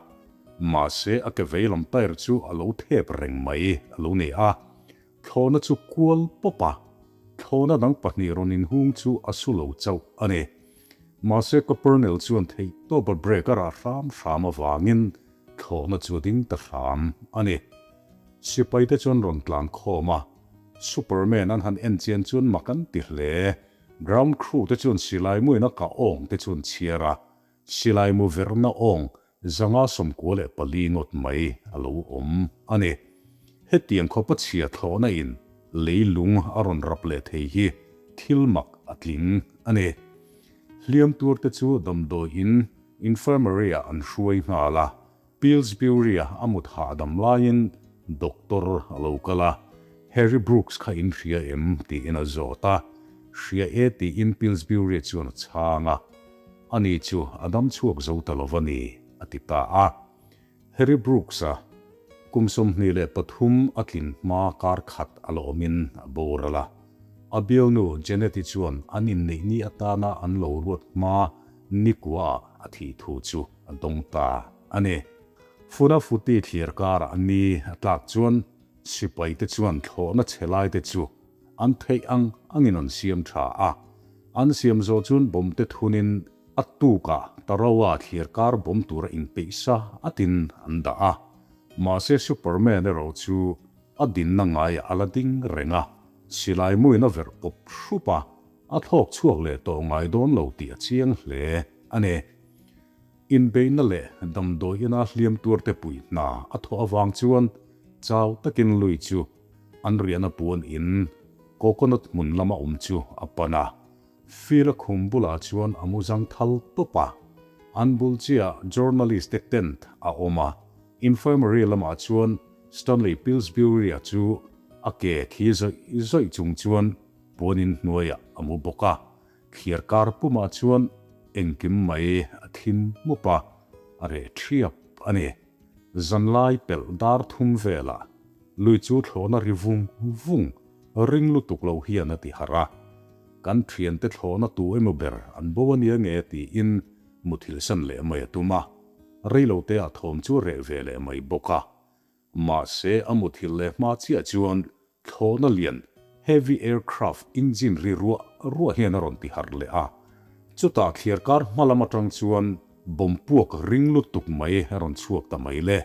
mahse a ke veilam tyre chu a lo thep reng mai a lo ni a, thlawhna chu kual pawp a, thlawhna dang pahnih rawn inhung chu a su lo chauh a ni. Mahse Copernel chuan theihtawpa brake a rah hram hram avangin Thlawhna chu a ding ta hram a ni. Sipaite chuan rawn tlan khawm a, Superman an han en chian chuan mak an ti hle. Ground crew te chuan silai muin a kah awng te chuan chhiar a, silai mu verna awng 594 ngawt mai a lo awm a ni. Hetiang khawpa chhia thlawhna in leilung a rawn rap leh thei hi thil mak a tling a ni. Hliam tur te chu damdawi in Infirmary-ah an hruai nghal a, Pillsbury-a a mut hahdam laiin doctor a lo kal a, Harry Brooks kha in hria em? tiin a zawt a, Hria e tiin Pillsbury chuan a chhang a, Ani chu a dam chhuak zo ta lo va ni, a ti ta a. Harry Brooks-a kum 23 a tlin hma kar khat a la awmin a boral a. A bialnu Janet-i chuan an inneih ni atana an lo ruat hma nikuaah a thih thu chu a dawng ta a ni. Funafuti thlir karah ni a tlak chuan sipaite chuan thlawhna chhe laite chu an theih ang angin an siam tha a. An siam zawh chuan bomb te thunin A tukah Tarawa thlir kar bawm tura inpeih sa atin an dah a, mahse Superman erawh chu a dinna ngaiah a la ding reng a, silai muin a verh pawp hrup a, a thlawk chhuak leh tawh ngai dawn lo tih a chiang hle a ni. Inbeihna leh damdawi ina hliam tuarte pui hna a thawh avang chuan chau takin lui chu an riahna puan in coconut hmun lama awm chu a pan a. Phil-a khum bulah chuan a mu zang thal tawp a, an bul chiah journalist te tent a awm a, infirmary lamah chuan Stanley Pillsbury-a chu a ke thi zawih zawih chung chuan puanin hnuaiah a mu bawk a, thliar kar pumah chuan engkim mai a thim mup a, a reh ṭhiap a ni. Zanlai pelh dar thum velah lui chu thlawhna ri vung vung ring lutuk lo hian a ti harh a. Kan thiante thlawhna tu emaw ber an bo a nia nge tiin muthilh san leh mai a tum a, reilote ah thawm chu a reh ve leh mai bawk a. Mahse, a muthilh leh hma chiah chuan thlawhna lian, heavy aircraft engine ri ruah ruah hian a rawn ti harh leh a. Chutah thliarkar hma lam atang chuan bomb puak ring lutuk mai a rawn chhuak ta mai le.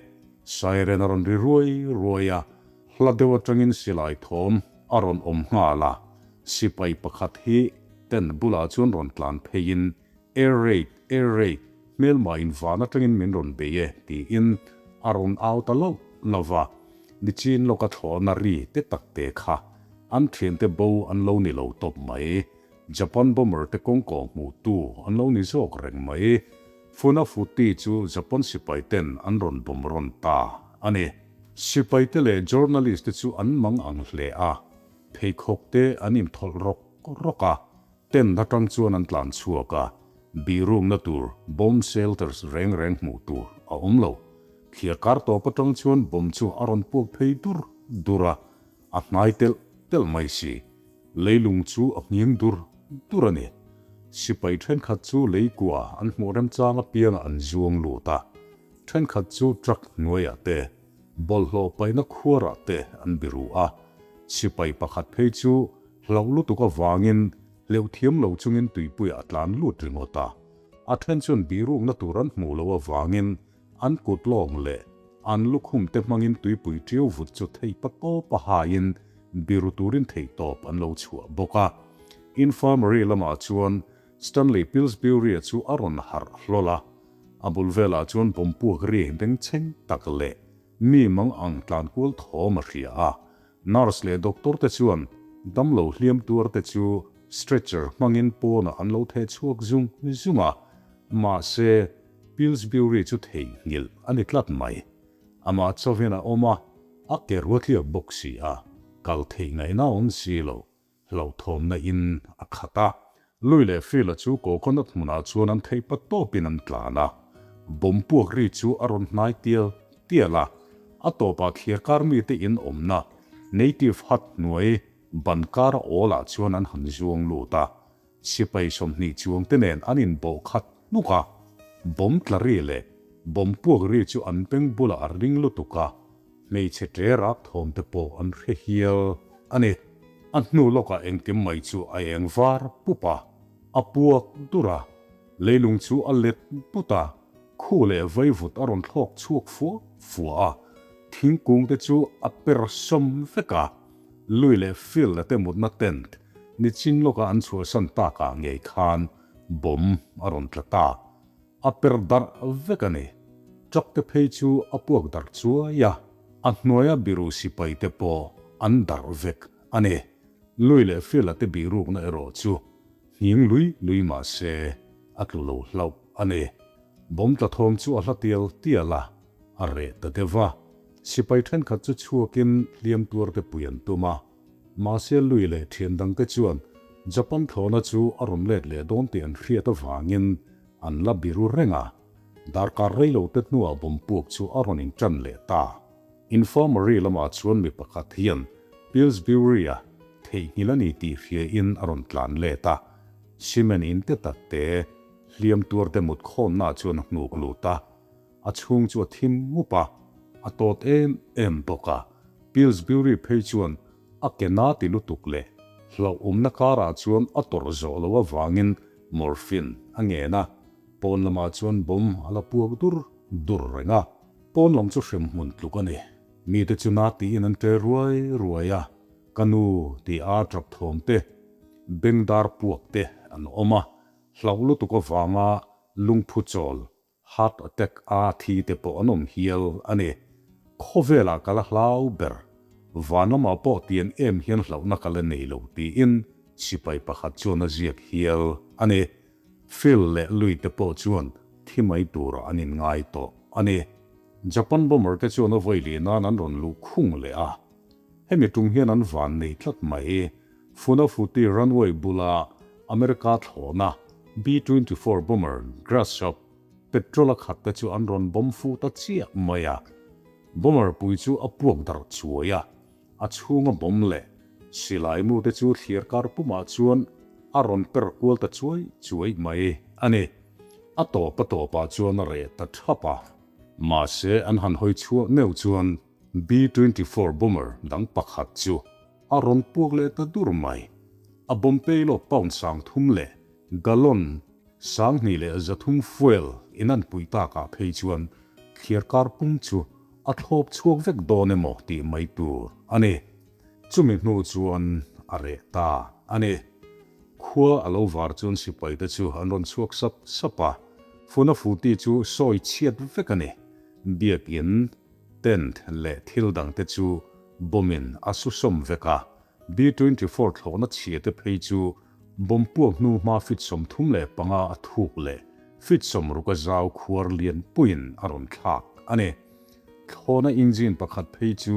Siren a rawn ri ruai ruai a, hla deuh atangin silai thawm a rawn awm nghal a. Sipai pakhat hi tent bulah chuan rawn tlan pheiin Air raid, air raid, hmelma in van atangin min rawn bei e, tiin a rawn au ta lauh lauh va. Nichin lawka thlawhna ri te tak te kha an thiante bo an lo ni lo tawp mai. Japan bomber te kawngkaw hmuh tu an lo ni zawk reng mai. Funafuti chu Japan sipai ten an rawn bomb rawn ta a ni. Sipai te leh journalist te chu an mang ang hle a, pheikhawk te an inthawlh rawk rawk a. Tent atang chuan an tlan chhuak a, bihrukna tur bomb shelters reng reng hmuh tur a awm lo. Thliar kar tawp atang chuan bomb chu a rawn puak phei dur dur a, a hnai telh telh mai si. Leilung chu a nghing dur dur a ni. Sipai thenkhat chu leikua an hmuh remchang apiangah an zuang lut a, thenkhat chu truck hnuaiah te, bawlhhlawh paihna khuarah te an biru a. Sipai pakhat phei chu Hlauh lutuk avangin hleuh thiam lo chungin tuipuiah a tlan lut ringawt a. A then chuan bihrukna tur an hmuh loh avangin an kut lawng leh an lukhum te hmangin tuipui ṭiau vut chu thei pa tawp a haiin biru turin theih tawp an lo chhuah bawk a. Infirmary lamah chuan Stanley Pillsbury-a chu a rawn harh hlawl a. A bul velah chuan bompuak ri bengchheng tak leh mi mang ang tlan kual thawm a hria a. Nurse leh doctor te chuan damlo hliam tuar te chu stretcher hmangin pawnah an lo theh chhuak zung zung a, mahse Pillsbury chu theihnghilh a ni tlat mai. Amah chauhin a awm a, a ke ruatliak bawk si a, kal theih ngaihna a awm si lo. Hlauhthawmna in a khat a, Lui leh Phil-a chu coconut hmunah chuan an theih pa tawpin an tlan a. Bomb puak ri chu a rawn hnai tial tial a, a tawpah thliarkar mite in awmna native hut hnuai ban kara awlah chuan an han zuang lut a. Sipai 20 chuangte nen an inbawh khat hnuk a, bomb tla ri leh bomb puak ri chu an beng bulah a ring lutuk a, hmeichhe ṭe rak thawm te pawh an hre hial a ni. A hnu lawkah engkim mai chu a eng var pup a, a puak dur a, leilung chu a let but a, khu leh vaivut a rawn thlawk chhuak fua fua a, thingkung te chu a per sawm vek a, Lui leh Field a te mutna tent nichin lawka an chhuahsan takah ngei khan bomb a rawn tla ta. A per darh vek a ni. Truck te phei chu a puak darh chuai a, a hnuaia biru sipai te pawh an darh vek a ni. Lui leh Field a te bihrukna erawh chu nghing lui lui mah se a tlu lo hlauh a ni. Bomb tla thawm chu a hla tial tial a, a reh ta deuh va. Sipai thenkhat chu chhuakin hliam tuar te pui an tum a, mahse Lui leh thian dangte chuan Japan thlawhna chu a rawn let leh dawn tih an hriat avangin an la biru reng a. Darkar rei lo te hnuah bomb puak chu a rawn intan leh ta. Infirmary lamah chuan mi pakhat hian Pillsbury-a theihnghilh a ni tih hriain a rawn tlan let a, cement in te tak te hliam tuar te mut khawnnaah chuan a hnuk lut a. A chhung chu a thim mup a, a tawt em em bawk a. Pillsbury phei chuan a ke na ti lutuk leh hlauhawmna karah chuan a tawrh zawh loh avangin morphine a ngen a, pawn lamah chuan bomb a la puak dur dur reng a. Pawn lam chu hremhmun tluk a ni. Mite chu na tiin an ṭe ruai ruai a, ka nu tih a ṭap thawm te, bengdar puak te an awm a, hlauh lutuk avanga lungphu chawl Heart attack a thi te pawh an awm hial a ni. Khawvelah ka la hlau ber. Van lamah pawh tiang em hian hlauhna ka la nei lo tiin sipai pakhat chuan a ziak hial a ni. Phil leh Lui te pawh chuan thi mai turah an inngai tawh a ni. Japan bomber te chuan a vawi lih nan an rawn luh khung leh a. Hemi tum hian an van nei tlat mai. Funafuti runway bula America thlawhna B-24 bomber Grasshopper petrol a khat te chu an rawn bomb fuh ta chiah mai a. Bomber pui chu a puak darh chuai a, a chhunga bomb leh silai mu te chu thlir kar pumah chuan a rawn per kual ta chuai chuai mai a ni. A tawp a tawpah chuan a reh ta thap a. Mahse an han hawi chhuak meuh chuan. B-24 bomber dang pakhat chu a rawn puak leh ta dur mai. A bomb payload pound 3000 leh gallon 2300 fuel in an puih takah phei chuan thliarkar pum chu a thlawp chhuak vek dawn emaw tih mai tur a ni. Chumi hnu chuan a reh ta a ni. Khua a lo var chuan sipai te chu an rawn chhuak sap sap a, Funafuti chu sawi chhiat vek a ni. Biakin, tent leh thil dang te chu bomb in a su sawm vek a, B-24 thlawhna chhia te phei chu bomb puak hnu hma feet 35 a thuk leh feet 60 a zau khuar lian puiin a rawn thlak a ni. Thlawhna engine pakhat phei chu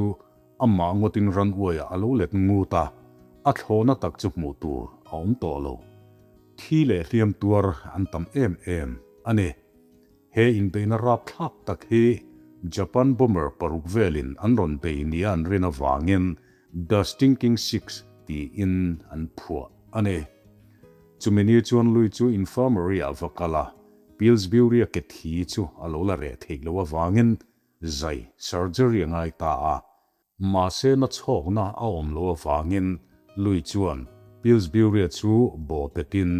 Amah ngawtin ran uaiah a lo let ngut a, a thlawhna tak chu hmuh tur a awm tawh lo. Thi leh hliam tuar an tam em em a ni. He inbeihna rapthlak tak hi Japan bomber paruk velin an rawn bei nia an rin avangin The Stinking Six tiin an phuah a ni. Chumi ni chuan lui chu infirmary-ah va kal a, Pillsbury-a ke thi chu a lo la reh theih loh avangin Zai surgery a ngai ta a, mahse na chhawkna a awm loh avangin lui chuan Pillsbury-a chu bawh petin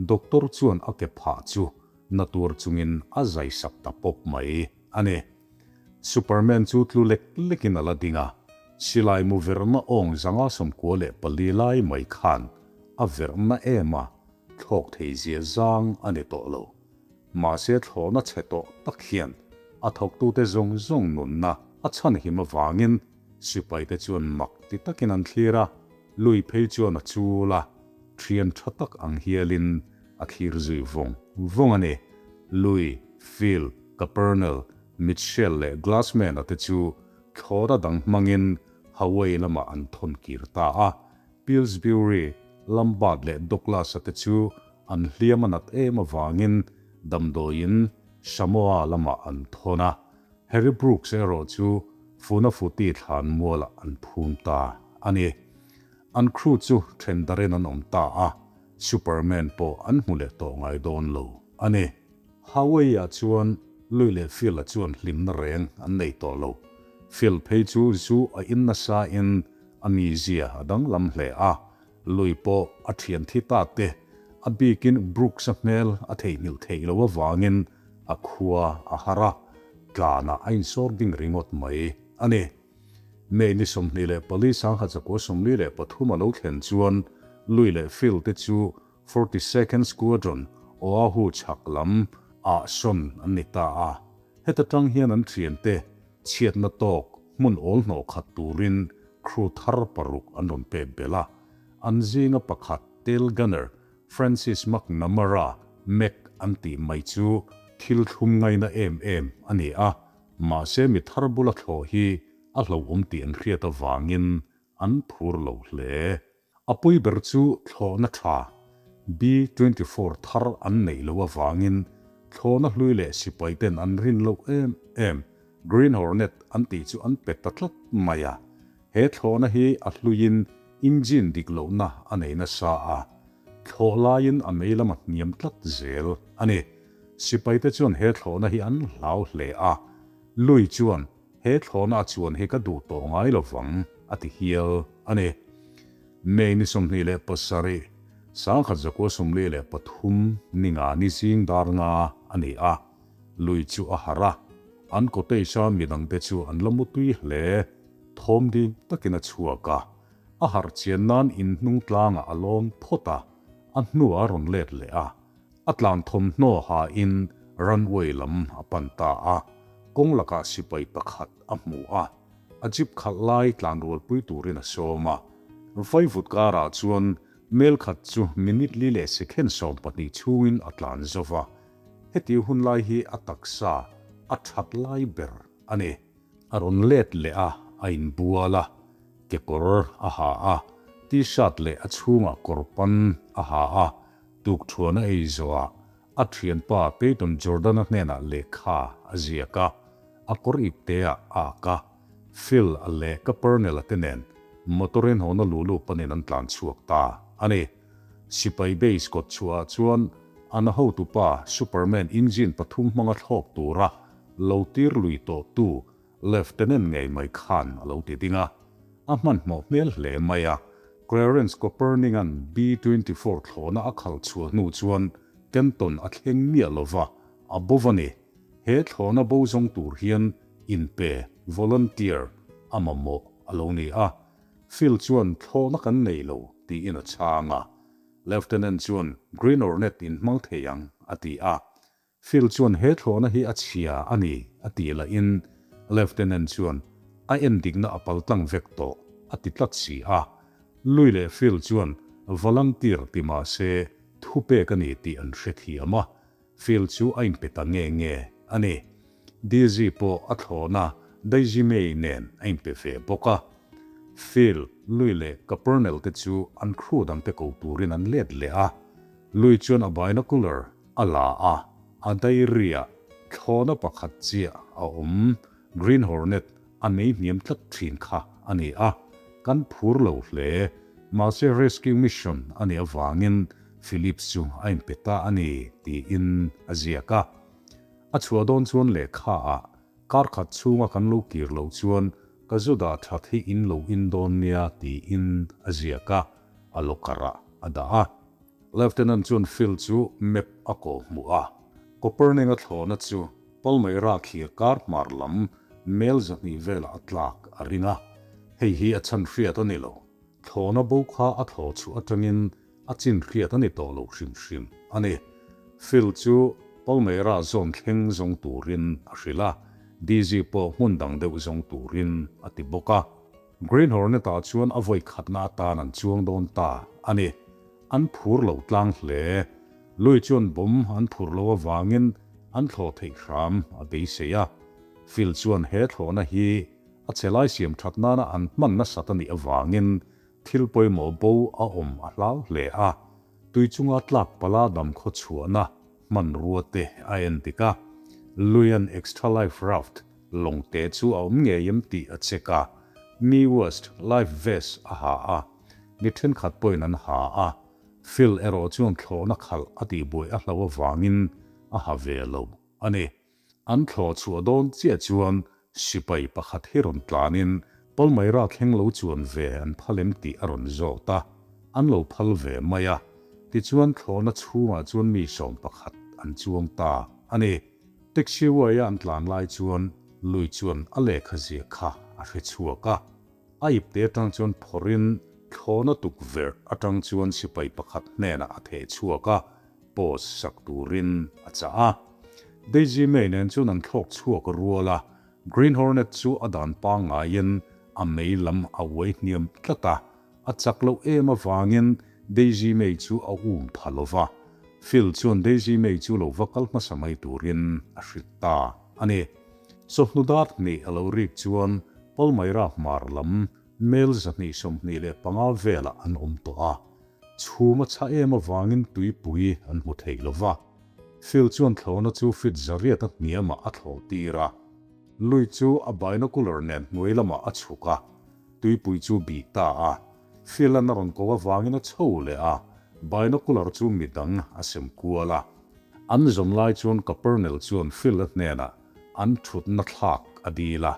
doctor chuan a ke phah chu na tuar chungin a zai sak ta pawp mai a ni. Superman chu tlu lek lekin a la ding a, silai mu verhna awng 194 lai mai khan a verhna em a, thlawk thei zia zang a ni tawh lo. Mahse thlawhna chhe tawh tak hian a thawktute zawng zawng nunna a chhanhim avangin sipaite chuan mak ti takin an thlir a, lui phei chuan a chul a, thian tha tak ang hialin a thlir zui vawng vawng a ni. Lui, Phil, Capernel, Mitchell leh Glassman-a te chu thlawhna dang hmangin Hawaii lamah an thawn kir ta a, Pillsbury, Lambert leh Douglas-a te chu An hliam a nat em avangin damdawiin Samoa lamah an thawn a, Harry Brooks erawh chu Funafuti thlan mualah an phum ta a ni. An crew chu then darin an awm ta a, Superman pawh an hmu leh tawh ngai dawn lo a ni. Hawaii-ah chuan Lui leh Phil-a chuan hlimna reng an nei tawh lo. Phil phei chu zu a in nasa in a mizia a danglam hle a, Lui pawh a thian thi ta te, a bikin Brooks-a hmel a theihnghilh theih loh avangin a khua a har a, tlanah a insawr ding ringawt mai a ni. May ni 24 1943 a lo thlen chuan Lui leh Phil te chu 42nd Squadron Oahu chhak lam ah sawn an ni ta a, heta tang hian an thiante chhiatna tawk hmun awl hnawh khat turin crew thar paruk an rawn pek belh a, an zinga pakhat tail gunner Francis McNamara Mac an tih mai chu thil thlum ngaina em em a ni a, mahse mi thar bula thlawh hi a hlauhawm tih an hriat avangin an phur lo hle. A pui ber chu thlawhna tha B-24 thar an neih loh avangin thlawhna hlui leh sipai ten an rin loh em em Green Hornet an tih chu an pe ta tlat mai a. He thlawhna hi a hluiin engine dik lohna a nei nasa a, thlawh laiin a mei lam a hniam tlat zel a ni. Sipaite chuan he thlawhna hi an hlau hle a, Lui chuan He thlawhna a chuan hi ka duh tawh ngai lo vang, a ti hial a ni. May ni 27, 1943 ni nga ni zing dar nga a ni a, lui chu a harh a, an cottage-a midangte chu an la mutui hle. Thawm ding takin a chhuak a, a harh chian nan inhnung tlangah a lawn phawt a, a hnuah a rawn let leh a. A tlan thawmhnaw hain runway lam a pan ta a, kawng lakah sipai pakhat a hmu a, a jeep khalh lai tlan rualpui turin a sawm a. Vaivut karah chuan mel khat chu minute li leh second 12 chhungin a tlan zo va, heti hun lai hi a taksa a that lai ber a ni. A rawn let leh a, a inbual a, kekawr a ha a, t-shirt leh a chhungah kawr pan a ha a, Tukthuan a ei zawhah a thianpa Peyton Jordan-a hnenah lehkha a ziak a, a kawr ipteah a ak a, Phil a leh ka Purnell-a te nen motor-in Honolulu panin an tlan chhuak ta a ni. Sipai base kawt chhuahah chuan an hotupa Superman engine pathum hmanga thlawk tura lo tir lui tawhtu. Lieutenant ngei mai khan a lo ti ding a. A hmanhmawh hmel hle mai a. Clarence Koperning-a'n B-24 thlawhna a khalh chhuah hnu chuan Canton a thleng miah lo va, a bo va ni. He thlawhna bo zawng tur hian inpe, volunteer, a mamawh a lo ni a. Phil chuan thlawhna kan nei lo tiin a chhang a. Lieutenant chuan Green Hornet in hmang thei ang a ti a. Phil chuan he thlawhna hi a chhia a ni a tih lahin Lieutenant chuan a endikna a paltlang vek tawh a ti tlat si a. Lui leh Phil chuan volunteer ti mah se thupek a ni tih an hrethiam a. Phil chu a inpe ta nge nge a ni. Dizzy pawh a thlawhna Daisy May nen a inpe ve bawk a. Phil, Lui leh Capernel te chu an crew dangte ko turin an let leh a. Lui chuan a binocular a la a, a diary-ah thlawhna pakhat chiah a awm, Green Hornet a nei hniam tlat thin kha a ni a. Kan phur lo hle, mahse rescue mission a nih avangin Phillips chu a inpe ta a ni tiin a ziak a. A chhuah dawn chuan lehkha ah kar khat chhunga kan lo kir loh chuan ka zu dah that hi in lo in dawn nia tiin a ziak a, a locker ah a dah a. Lieutenant chuan Phil chu map a kawh hmuh a, Koperning a thlawhna chu Palmyra thlir kar hmar lam mel 200 velah a tlak a ring a, hei hi a chhan hriat a ni lo. Thlawhna bo kha a thlawh chhuah atangin a chin hriat a ni tawh lo hrim hrim a ni. Phil chu Palmyra zawn thleng zawng turin a hrilh a, Dizzy pawh hmun dang deuh zawng turin a ti bawk a. Green Hornet-ah chuan a vawi khatna atan an chuang dawn ta a ni. An phur lo tlang hle. Lui chuan bomb an phur lo avangin an thlawh theih hram a beisei a. Phil chuan he thlawhna hi a che lai siam that nana an hman nasat a nih avangin thil pawimawh bo a awm a hlau hle a. Tui chunga tlak pala dam khaw chhuahna hmanrua te a en dik a. Luian extra life raft lawng te chu a awm ngei em tih a check a. Mi worst life vest a ha a. Mi thenkhat pawhin an ha a. Phil erawh chuan thlawhna khalh a tihbuai a hlo avangin a ha ve lo a ni. An thlawh chhuah dawn chiah chuan sipai pakhat hi rawn tlanin Palmyra thleng lo chuan ve an phal em tih a rawn zawt a, an lo phal ve mai a. Tichuan thlawhna chhungah chuan mi 11 an chuang ta a ni. Taxi uaia an tlan lai chuan lui chuan a lehkha ziah kha a hre chhuak a. A ipte atang chuan phawrhin thlawhna tukverh atang chuan sipai pakhat hnenah a theh chhuak a, post sak turin a chah a. Daisy May nen chuan an thlawk chhuak rual a, Green Hornet chu a dan pangngaiin a mei lam a uai hniam tlat a, a chak loh em avangin Daisy May chu a um pha lo va. Phil chuan Daisy May chu lo va kal hmasa mai turin a hrilh ta a ni. Chawhnu dar hnih a lo rik chuan Palmyra hmar lam mel 225 velah an awm tawh a. Chhum a chhah em avangin tuipui an hmu thei lo va. Phil chuan thlawhna chu feet 800 a hniamah a thlawh tir a. Lui chu a binocular nen hnuai lamah a chhuk a, tuipui chu bih ta a. Phil-a'n a rawn ko avangin a chho leh a, binocular chu midang a sem kual a. An zawn lai chuan Capernel chuan Phil-a hnenah an thutna thlak a dil a.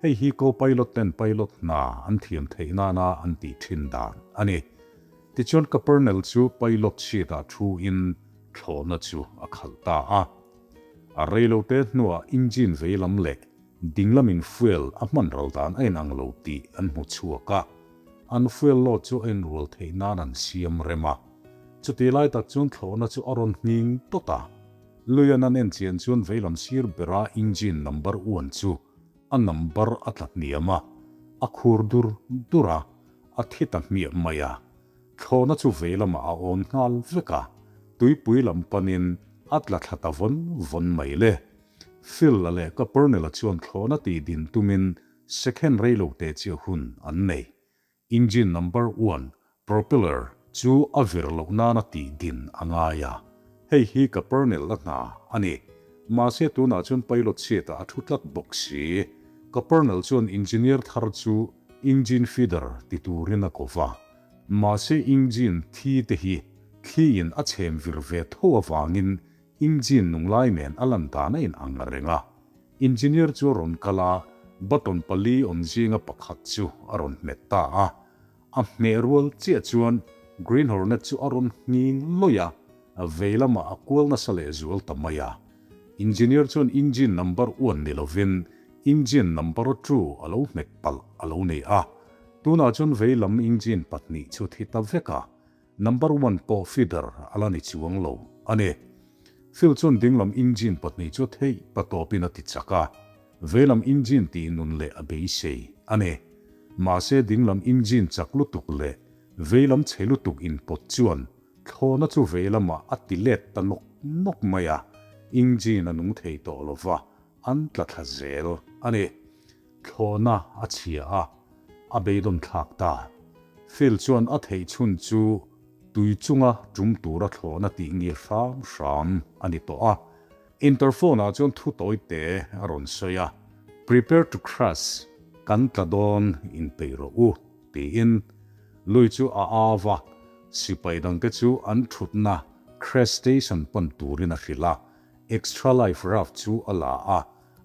Hei hi co-pilot ten pilot hna an thiam theih nana an tih thin dan a ni. Tichuan Capernel chu pilot seat-ah thu-in thlawhna chu a khalh ta a. A reilote hnuah engine vei lam leh ding lamin fuel a hman ral dan a inang lo tih an hmu chhuak a. An fuel load chu a inrual theih nan an siam rem a. Chutih lai tak chuan thlawhna chu a rawn nghing tawt a. Luian an enchian chuan veilam sir bera engine number one chu a number a tla hniam a, a khur dur dur a, a thi ta hmiah mai a. Thlawhna chu veilamah a awn nghal vek a, tuipui lam panin a tla thla ta vawn vawn mai le. Phil-a leh Capernel-a chuan thlawhna tih din tumin second reilo teh chiah hun an nei. Engine number one, propeller, chu a vir loh nana tih din a ngai a. Hei hi Capernel-a hna a ni. Mahse tunah chuan pilot seat-ah a thu tlat bawk si. Capernel chuan engineer thar chu engine feeder ti turin a ko va. Mahse engine thi te hi thliin a chhem vir ve tho avangin Engine nung lai nen a lan dan a in ang reng a. Engineer chu a rawn kal a, Button pali awm zinga pakhat chu a rawn hmet ta a. A hmeh rual chiah chuan Green Hornet chu a rawn nghing lawih a, a vei lamah a kual nasa leh zual ta mai a. Engineer chuan engine number one ni lovin engine number two a lo hmet palh a lo nei a. Tunah chuan vei lam engine pahnih chu thi ta vek a, Number one pawh feeder a la ni chuang lo a ni. Phil chuan dinglam engine pahnih chu theih patawpin a ti chak a, veilam engine tih nun leh a beisei a ni. Mahse dinglam engine chak lutuk leh veilam chhe lutuk inpawt chuan thlawhna chu veilamah a ti let ta nawk nawk mai a, engine a nung thei tawh lo va, an tla thla zel a ni. Thlawhna a chhia a, a beidawn thlak ta. Phil chuan a theih chhun chu tui chunga tum tura thlawhna tih ngir hram hram a ni tawh a. Interphone ah chuan thu tawi te a rawn sawi a, Prepare to crash, kan tla dawn inpeih rawh u, tiin. Lui chu a au a, sipai dangte chu an thutna crash station pan turin a hrilh a, extra life raft chu a la a,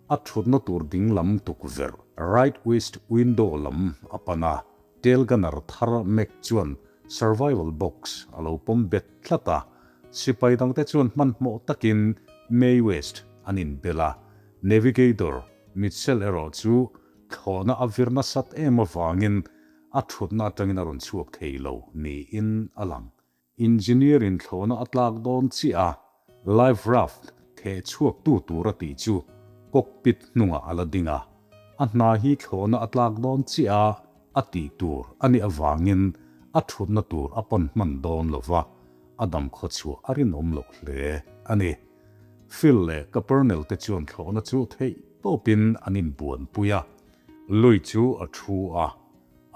A thutna tur ding lam tukverh, right west window, lam a pan a, tail gunner thar Mac chuan survival box a lo pawm bet tlat a. Sipai dangte chuan hmanhmawh takin Mae West an inbel a, navigator Mitchell erawh chu thlawhna a vir nasat em avangin a thutna atangin a rawn chhuak thei lo niin a lang. Engineer in thlawhna a tlak dawn chiah a, life raft theh chhuak tu tur a tih chu cockpit hnungah a la ding a. A hna hi thlawhna a tlak dawn chiah a, a tih tur a nih avangin a thutna tur a pan hman dawn lo va, a dam khawchhuah a rinawm loh hle a ni. Phil leh Capernel te chuan thlawhna chu theih tawpin an inbuanpui a, Lui chu a thu a,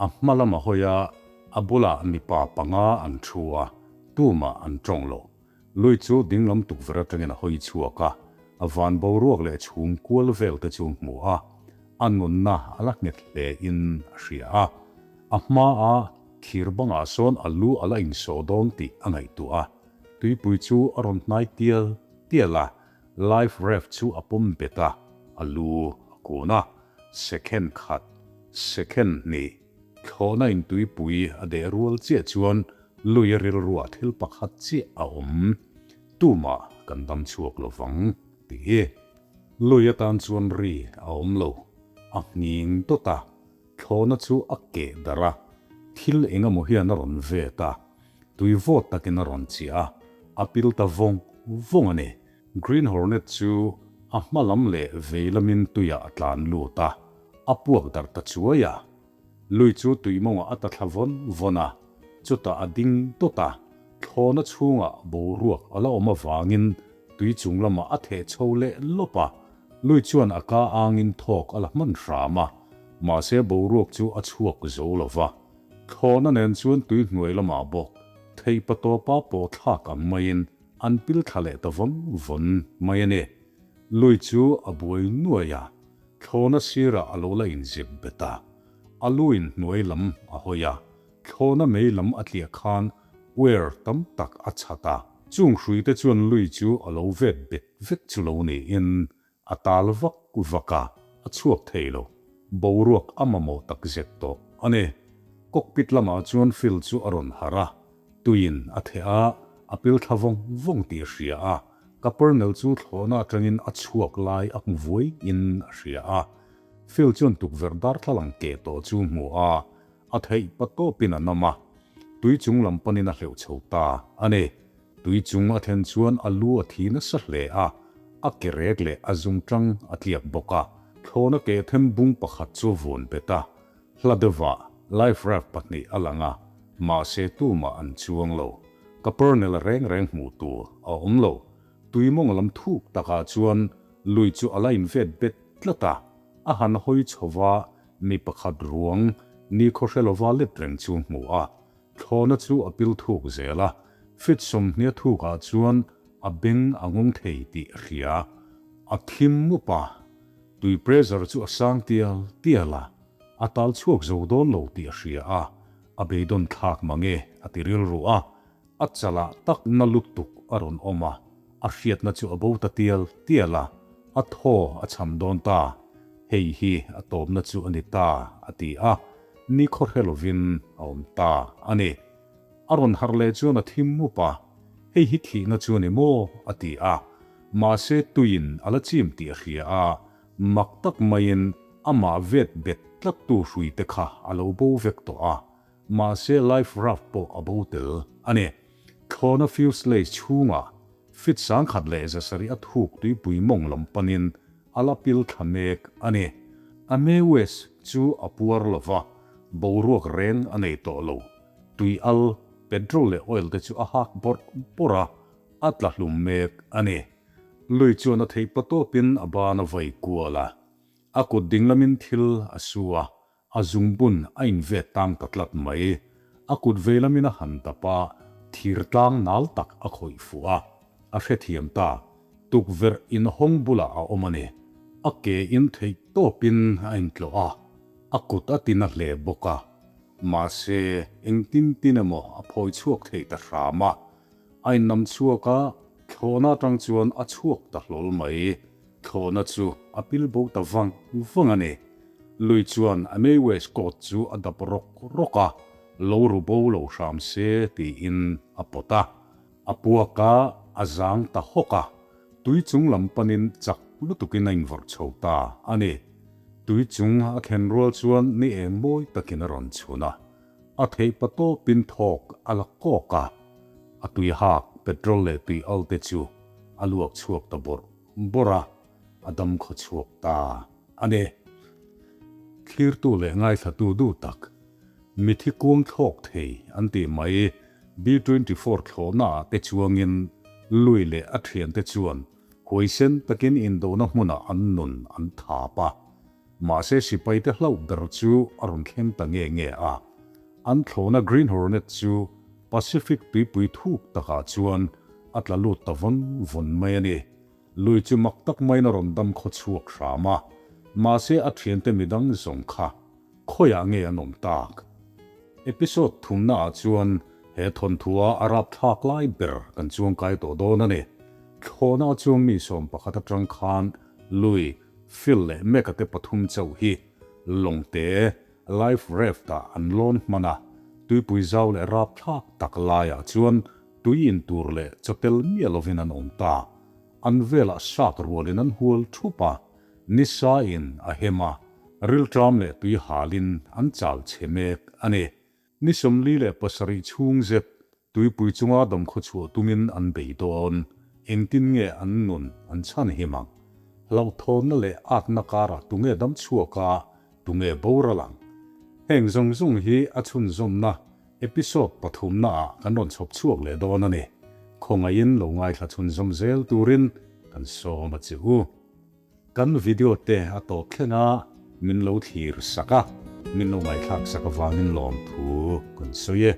A hma lam a hawi a, a bulah mipa panga an thu a, tumah an tawng lo. Lui chu dinglam tukverh atangin a hawi chhuak a, a van boruak leh chhum kual vel te chu hmu a, a nunna a la nghet hle in a hria a. A hma a thir bangah sawn a lu a la insawh dawn tih a ngaihtuah a, tuipui chu a rawn hnai tial tial a, life raft chu a pawm bet a, a lu a kun a. Second khat, second hnih, thlawhna in tuipui a deh rual chiah chuan lui a rilruah thil pakhat chiah a awm, tumah kan dam chhuak lo vang, tih hi. Lui atan chuan ri a awm lo, a nghing dawt a, thlawhna chu a keh darh a, thil eng emaw hian a rawn vet a, tui vawt takin a rawn chiah a, a pil ta vawng vawng a ni. Green Hornet chu a hma lam leh vei lamin tuiah a tlan lut a, a puak darh ta chuai a. Lui chu tui mawngah a ta thla vawn vawn a, chutah a ding dawt a, thlawhna chhungah boruak a la awm avangin tui chung lamah a theh chho leh lawp a, lui chuan a ka angin thawk a la hman hram a, mahse boruak chu a chhuak zo lo va. Thlawhna nen chuan tui hnuai lamah bawk theihpatawpa pawh thlak ang maiin An pil thla leh ta vawn vawn mai a ni. Lui chu a buai nuai a, thlawhna sirah a lo la inzip bet a. A lu in hnuai lam a hawi a, thlawhna mei lam a tliah khan uer tam tak a chhat a. Chung hruite chuan lui chu a lo vet bet vek chu lo niin A tal vak vak a, a chhuak thei lo. Boruak a mamawh tak zet tawh a ni. Cockpit lamah chuan Phil chu a rawn harh a, tuiin a theh a, a pil thla vawng vawng tih a hria a, Kapernel chu thlawhna atangin a chhuak lai a hmu vuai in a hria a. Phil chuan tukverh darthlalang keh tawh chu hmu a, A theih pa tawpin a nam a, tui chung lam panin a hleuh chho ta a ni. Tui chung a thlen chuan a lu a thi nasa hle a, a ke rek leh a zung tang a tliak bawk a. Thlawna ke them bung pakhat chu a vuan bet a, hla deuhah life raft pahnih a lang a, mahse tumah an chuang lo. Kapernel reng reng hmuh tur a awm lo. Tui mawng lam thuk takah chuan lui chu a la invet bet tlat a, a han hawi chho va, Mi pakhat ruang ni khawhre lova let reng chu hmu a, thlawhna chu a pil thuk zel a, fit sawmhnia thukah chuan a beng a ngawng thei tih a hria. A thim mup a, tui pressure chu a sang tial tial a, a tal chhuak zo dawn lo tih a hria a, a beidawn thlak mange a ti rilru a, A chalah tak na lutuk a rawn awm a, a hriatna chu a bo ta tial tial a, a thaw a cham dawn ta. Hei hi a tawpna chu a ni ta, a ti a, nikhaw hre lovin a awm ta a ni. A rawn harh leh chuan a thim mup a, Hei hi thihna chu a ni maw? a ti a. Mahse tuiin a la chim tih a hria a, mak tak maiin amah vet bet tlattu hruite kha a lo bo vek tawh a, mahse life raft pawh a bo tel a ni. Thlawna fuselage chhungah fit 1700 a thuk tuipui mawng lam panin a la pil thla mek a ni. A mewes chu a puar lo va, boruak reng a nei tawh lo. Tui al, petrol leh oil te chu a hak bawrh bawrh a, a tla hlum mek a ni. Lui chuan a theih patawpin a ban a vai kual a. A kut dinglamin thil a su a, A zungbun a invet tang ta tlat mai. A kut veilamin a han dap a, thir tlang nal tak a khawih fuh a. A hrethiam ta. Tukverh inhawng bulah a awm a ni. A ke in theih tawpin a intlawh a, a kut a tina hle bawk a. Mahse, engtin tin emaw a phawi chhuak thei ta hram a. A innam chhuak a, thlawhna atang chuan a chhuak ta hlawl mai. Thlawhna chu a pil bo ta vang vang a ni. Lui chuan a Mae West coat chu a dap rawk rawk a, lo ru bo lo hram se tiin a pawt a. A puak a, a zang ta hawk a, tui chung lam panin chak lutukin a invawrh chho ta a ni. Tui chung a thlen rual chuan ni eng mawi takin a rawn chhun a, a theih pa tawpin thawk a la kawk a, a tui hak petrol leh tui al te chu a luak chhuak ta bawrh bawrh a, a dam khaw chhuak ta a ni. Thlirtu leh ngaithlatu duh tak, mithi kuang thlawk thei an tih mai B-24 thlawhnaah te chuangin Lui leh a thiante chuan huaisen takin indona hmunah an nun an thap a. Mahse sipaite hlauh ber chu a rawn thleng ta nge nge a. An thlawhna Green Hornet chu Pacific tuipui thuk takah chuan a tla lut ta vawn vawn mai a ni. Lui chu mak tak maiin a rawn dam khaw chhuak hram a, mahse a thiante midang zawng kha khawiah nge an awm tak? Episode thumnaah chuan he thawnthua a rapthlak lai ber kan chuangkai tawh dawn a ni. Thlawhna chuang mi 11 atang khan Lui, Phil leh Mecca te pathum chauh hi lawngte life raft ah an lawn hman a, tuipui zau leh rapthlak tak laiah chuan tui in tur leh chaw tel miah lovin an awm ta. An velah sak rualin an hual thup a, nisa in a hem a, rilṭam leh tui halin an chal chhe mek a ni. Ni 47 chhung zet tuipui chunga damkhaw chhuah tumin an bei dawn. Engtin nge an nun an chhan him ang? Hlauhthawnna leh atna karah tunge dam chhuak a, tunge boral ang? Heng zawng zawng hi a chhunzawmna episode pathumna ah kan rawn chhawp chhuak leh dawn a ni. Khawngaihin lo ngaithla chhunzawm zel turin kan sawm a che u. Kan video te a tawp thleng a, min lo thlir sak a, min lo ngaihthlak sak avangin lawmthu kan sawi e.